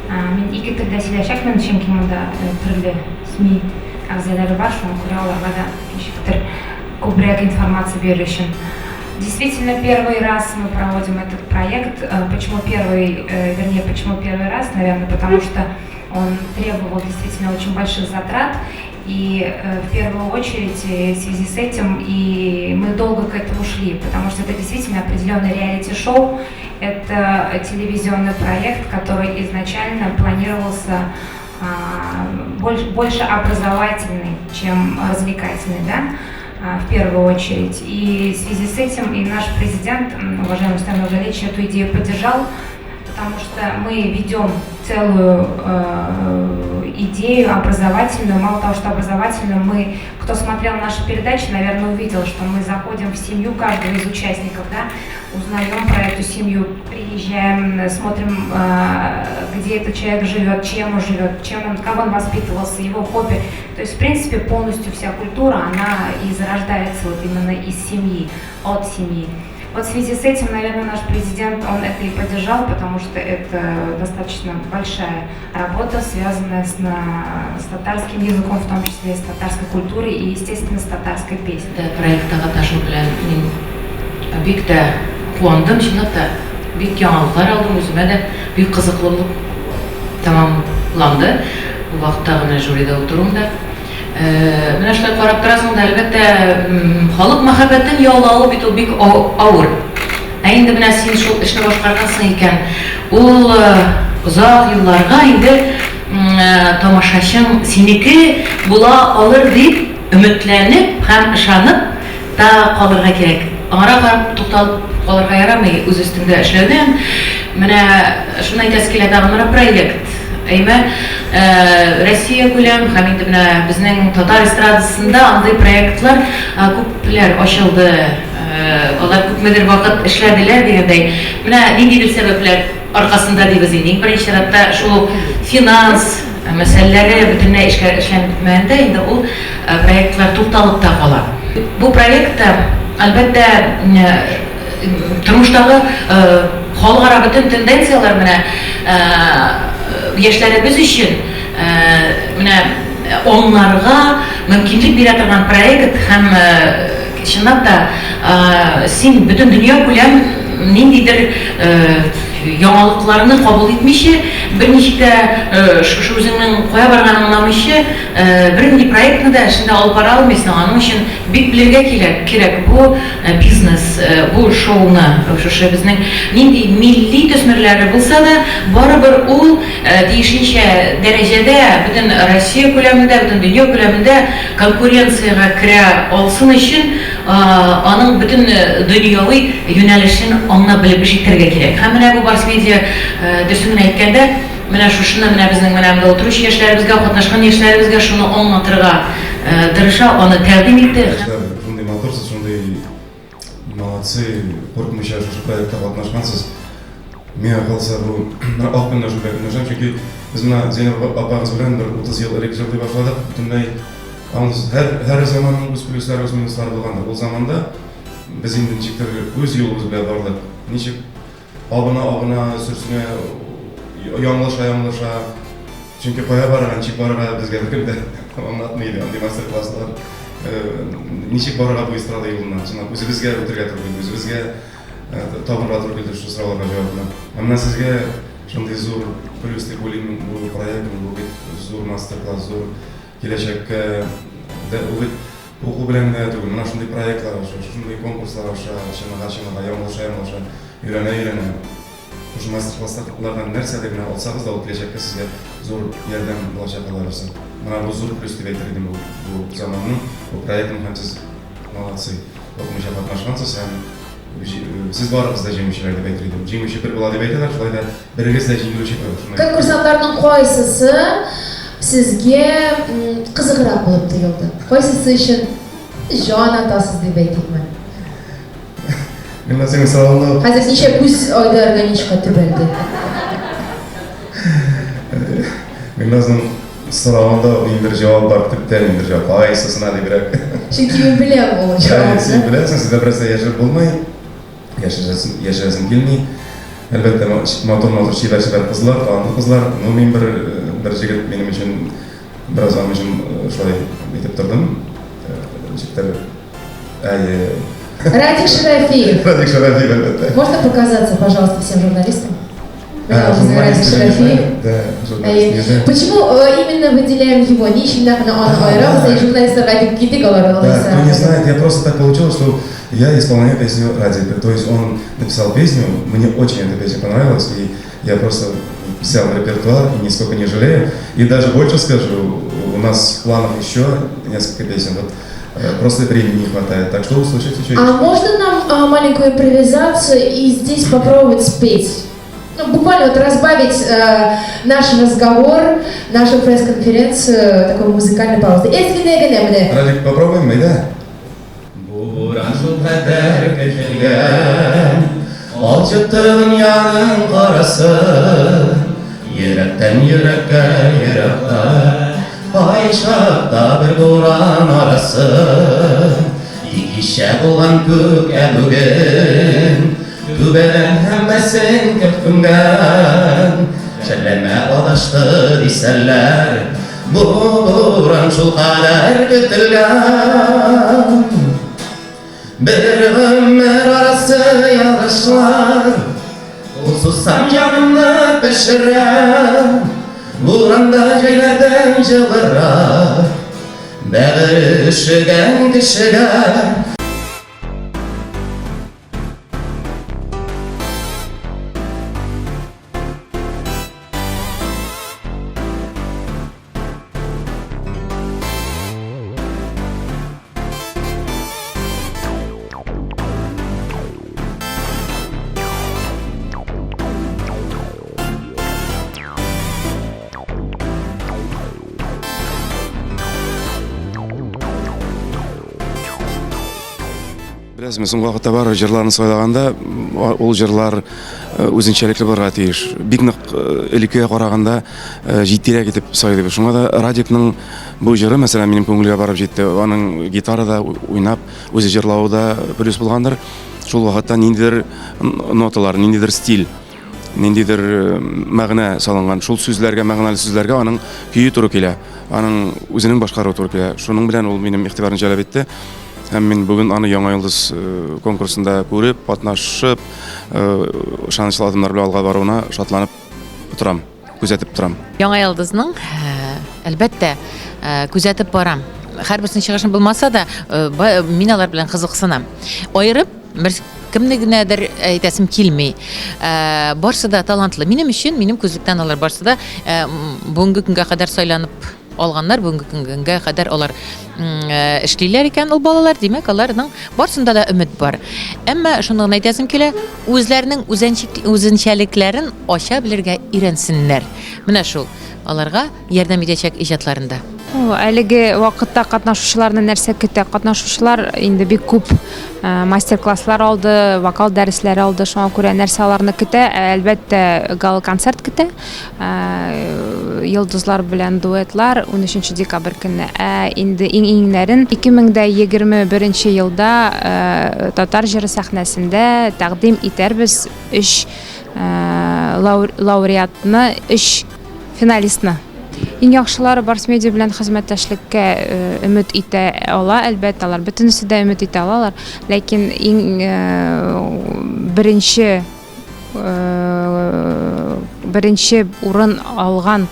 Мин ике телдә сөйләшәкмен, чөнки монда төрле СМИ әгъзалары бар, шуңа күрә аларга да ничектер күбрәк информация бирер өчен. Действительно, первый раз мы проводим этот проект. Почему первый, вернее, почему первый раз? Наверное, потому что он требовал действительно очень больших затрат. И в первую очередь в связи с этим и мы долго к этому шли, потому что это действительно определенное реалити-шоу, это телевизионный проект, который изначально планировался больше, больше образовательный, чем развлекательный, да, в первую очередь. И в связи с этим и наш президент, уважаемый Рустам Нургалиевич, эту идею поддержал, потому что мы ведем целую идею образовательную. Мало того, что образовательную, мы, кто смотрел наши передачи, наверное, увидел, что мы заходим в семью каждого из участников, да, узнаем про эту семью, приезжаем, смотрим, где этот человек живет, чем он живет, чем он, как он воспитывался, его хобби. То есть, в принципе, полностью вся культура, она и зарождается вот именно из семьи, от семьи. Вот в связи с этим, наверное, наш президент, он это и поддержал, потому что это достаточно большая работа, связанная с, на, с татарским языком, в том числе с татарской культурой и, естественно, с татарской песней. Проектта катнашу белән мин бик тә куандым, чынлап та бик яңалыклар алдым үземә дә, бик кызыклы булып тәмамланды. Ул вакыттагы менә жюрида утыруым да. Менә шулай карап торасың да, әлбәттә, халык мәхәббәтен яулавы бит ул бик авыр. Ә инде менә син шул эшне башкаргансың икән, ул озак елларга инде тамашачың синеке була алыр дип өметләнеп һәм ышанып та калырга кирәк. Аңара карап тукталып калырга ярамый үз өстеңдә эшләүдән. Менә шуны әйтәсе килә тагын, менә проект. Әйме, Россия күләм һәм инде менә безнең татар эстрадасында андый проектлар күпләр ачылды. Алар күпмедер вакыт эшләделәр дигәндәй. Менә ниндидер сәбәпләр аркасында дибез инде. Иң беренче чиратта шул ук финанс мәсьәләләре бөтенләй эшкә эшләнеп бетмәгәндә инде ул проектлар тукталып та кала. Бу проект та, әлбәттә, тормыштагы халыкара бөтен тенденцияләр менә яшьләребез өчен менә аңларга мөмкинлек бирә торган проект һәм чынлап та син бөтен дөнья күләм ниндидер яңалыкларны кабул итмичә, берничек тә шушы үзеңнең кая барганыңны аңламыйча, бернинди проектны да эшеңдә алып бара алмыйсың. Аның өчен бик белергә кирәк, кирәк бу бизнес, бу шоуны, шушы безнең нинди милли төсмерләре булса да, барыбер ул тиешенчә дәрәҗәдә бөтен Россия күләмендә, бөтен дөнья күләмендә конкуренциягә керә алсын өчен, аның бөтен дөньяви юнәлешен аңлап белеп эш итәргә кирәк. Һәм менә бу Барс Медиа, дөресен генә әйткәндә, менә шушыны менә безнең менә монда утыручы яшьләребезгә, катнашкан яшьләребезгә шуны аңлатырга тырыша, аны тәкъдим итте. Яшьләр, шундый матурсыз, шундый молодцы, курыкмыйча шушы проектта катнашкансыз. Миңа калса, бу менә ак көннәр шундай көннәр шәп, чөнки без менә Зәйнәб апагыз белән бер 30 ел элек җырлый башладык, бөтенләй аңыз һәр һәр заманның үз плюслары, үз минуслары булгандыр. Ул заманда без инде ничектер үз юлыбыз белән бардык. Ничек абына-абына, сөрсенә, яңлыша-яңлыша. Чөнки кая барырга, ничек барырга безгә беркем дә аңлатмый иде. Андый мастер-класслар, ничек барырга бу эстрада юлына, чынлап үзебезгә үтергә туры килде, үзебезгә Табырга туры килде шул сорауларга җавапны. Ә менә сезгә шундый зур плюс дип уйлыйм бу проект, бу бит зур мастер-класс, зур киләчәккә дә ул бит уку белән генә түгел, менә шундый проектлар аша, шундый конкурслар аша чыныга-чыныга, яңлыша-яңлыша, өйрәнә-өйрәнә. Шушы мастер-класслардан нәрсәдер генә алсагыз да, ул киләчәккә сезгә зур ярдәм булачак, алла бирса. Менә бу зур плюс дип әйтер идем бу заманның. бу проектның һәм сез молодцы, куркмыйча катнашкансыз һәм сез барыгыз да җиңүчеләр дип әйтер идем. Җиңүче бер була дип әйтәләр, шулай да берегез дә җиңелүче түгел. Шуны Конкурсантларның кайсысы сезгә кызыграк булып тоелды? Кайсысы өчен җан атасыз дип әйтикме? Мин синең соравыңны Хәзер ничә күз Айдар Ганичка төбәлде? Гөлназның соравында ниндидер җавап бар, төптә ниндидер җавап. Кайсысына дибрәк. Чөнки мин беләм ул җавапны. Син беләсең, сездә берәрсә яшереп булмый. Яшерәсем, яшерәсем килми. Әлбәттә, матур-матур чибәр-чибәр кызлар, талантлы кызлар. Ну, мин бер бер җегет минем өчен бераз аның өчен шулай итеп тордым. Ничектер Әйе. Радик Шарафиев. Радик Шарафиев, әлбәттә. Можно показаться, пожалуйста, всем журналистам? А, Радик Шарафиев. Да, журналист. Почему именно выделяем его? Ни өчен нәкъ менә аны аерабыз, журналистларга әйтеп китик алар Да, кто не знает, я просто так получилось, что я исполняю песню Радика. То есть он написал песню, мне очень эта песня понравилась, и я просто взял в репертуар и нисколько не жалею. И даже больше скажу, у нас в планах еще несколько песен. Вот просто времени не хватает. Так что услышите еще. А можно нам маленькую импровизацию и здесь попробовать спеть? Ну, буквально вот разбавить наш разговор, нашу пресс-конференцию такой музыкальной паузой. Радик, попробуем, мы, да? Буран шулкадәр көтелгән, Алҗытты дөньяның карасын, Йөрәктән йөрәккә еракта, Кайчакта бер буран арасы. Тик кичә булган күк, ә бүген Түбәдән һәммәсен кем күмгән? Жәлләмә адашты дисәләр, Бу буран шулкадәр көтелгән. Бер гомер арасы ялгышлар, Ул сузсам җанымны пешерә, Буранда җәйләрдән җылырак, Бәгыре өшегән кешегә. Беләсезме, соңгы вакытта бар җырларны сайлаганда, ул җырлар үзенчәлекле булырга тиеш. Бик нык элеккегә караганда җитдирәк итеп сайлыйбыз. Шуңа да Радикның бу җыры, мәсәлән, минем күңелгә барып җитте. Аның гитарада уйнап, үзе җырлавы да плюс булгандыр. Шул вакытта ниндидер ноталар, ниндидер стиль, ниндидер мәгънә салынган. Шул сүзләргә, мәгънәле сүзләргә аның көе туры килә. Аның үзенең башкаруы туры килә. Шуның белән ул минем игътибарны җәлеп итте. Һәм мин бүген аны Яңа йолдыз конкурсында күреп, катнашып, ышанычлы адымнар белән алга баруына шатланып торам, күзәтеп торам. Яңа йолдызның, әлбәттә, күзәтеп барам. Һәрберсенең чыгышын булмаса да, мин алар белән кызыксынам. Аерып, бер кемне генәдер әйтәсем килми. Барсы да талантлы. Минем өчен, минем күзлектән алар барсы да бүгенге көнгә кадәр сайланып алганнар, бүгенге көнгә кадәр алар эшлиләр икән ул балалар, димәк, аларның барсында да өмет бар. Әмма шуны гына әйтәсем килә, үзләренең үзенчәлекләрен ача белергә өйрәнсеннәр. Менә шул аларга ярдәм итәчәк иҗатларында. Әлеге вакытта катнашучыларны нәрсә көтә? Катнашучылар инде бик күп мастер-класслар алды, вокал дәресләре алды, шуңа күрә нәрсә аларны көтә? Әлбәттә, гала-концерт көтә. Йолдызлар белән дуэтлар 13 декабрь көнне. Ә инде иң-иңнәрен 2021 елда татар җыры сәхнәсендә тәкъдим итәрбез өч лауреатны, өч финалистны. Иң яхшылары Барс Медиа белән хезмәттәшлеккә өмет итә ала, әлбәттә, алар бөтенесе дә өмет итә алалар, ләкин иң беренче беренче урын алган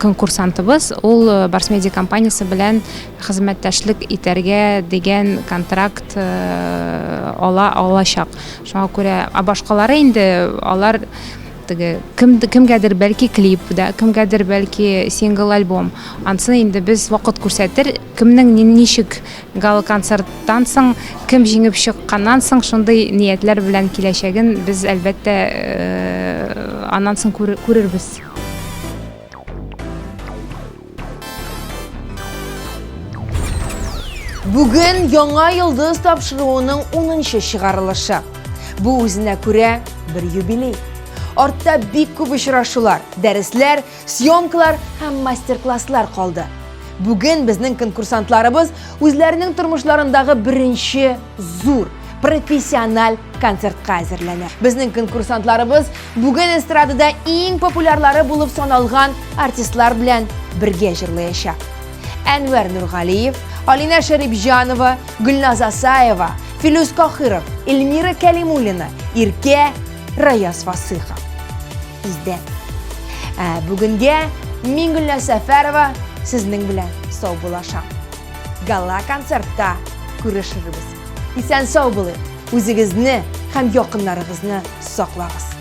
конкурсантыбыз ул Барс Медиа компаниясе белән хезмәттәшлек итәргә дигән контракт ала алачак. Шуңа күрә, ә башкалары инде алар Теге кем кемгәдер бәлки клип да, кемгәдер бәлки сингл альбом. Ансын инде без вакыт күрсәтер, кемнең ничек гала-концерттан соң, кем җиңеп чыкканнан соң шундый ниятләр белән киләчәген без әлбәттә аннан соң күрербез. Бүген Яңа йолдыз тапшыруының 10 чыгарылышы. Бу үзенә күрә бер юбилей. Артта бик күп очрашулар, дәресләр, съемкалар һәм мастер-класслар калды. Бүген безнең конкурсантларыбыз үзләренең тормышларындагы беренче зур профессиональ концертка әзерләнә. Безнең конкурсантларыбыз бүген эстрадада иң популярлары булып саналган артистлар белән бергә җырлаячак. Әнвәр Нургалиев, Алина Шәрипҗанова, Гөлназ Асаева, Филүс Кахиров, Эльмира Кәлимуллина, Иркә, Раяз Фасыхов. Тиздән. Ә бүгенгә мин Гөлназ Сәфәрова сезнең белән саубуллашам. Гала концертта күрешербез. Исән сау булыйк. Үзегезне һәм якыннарыгызны саклагыз.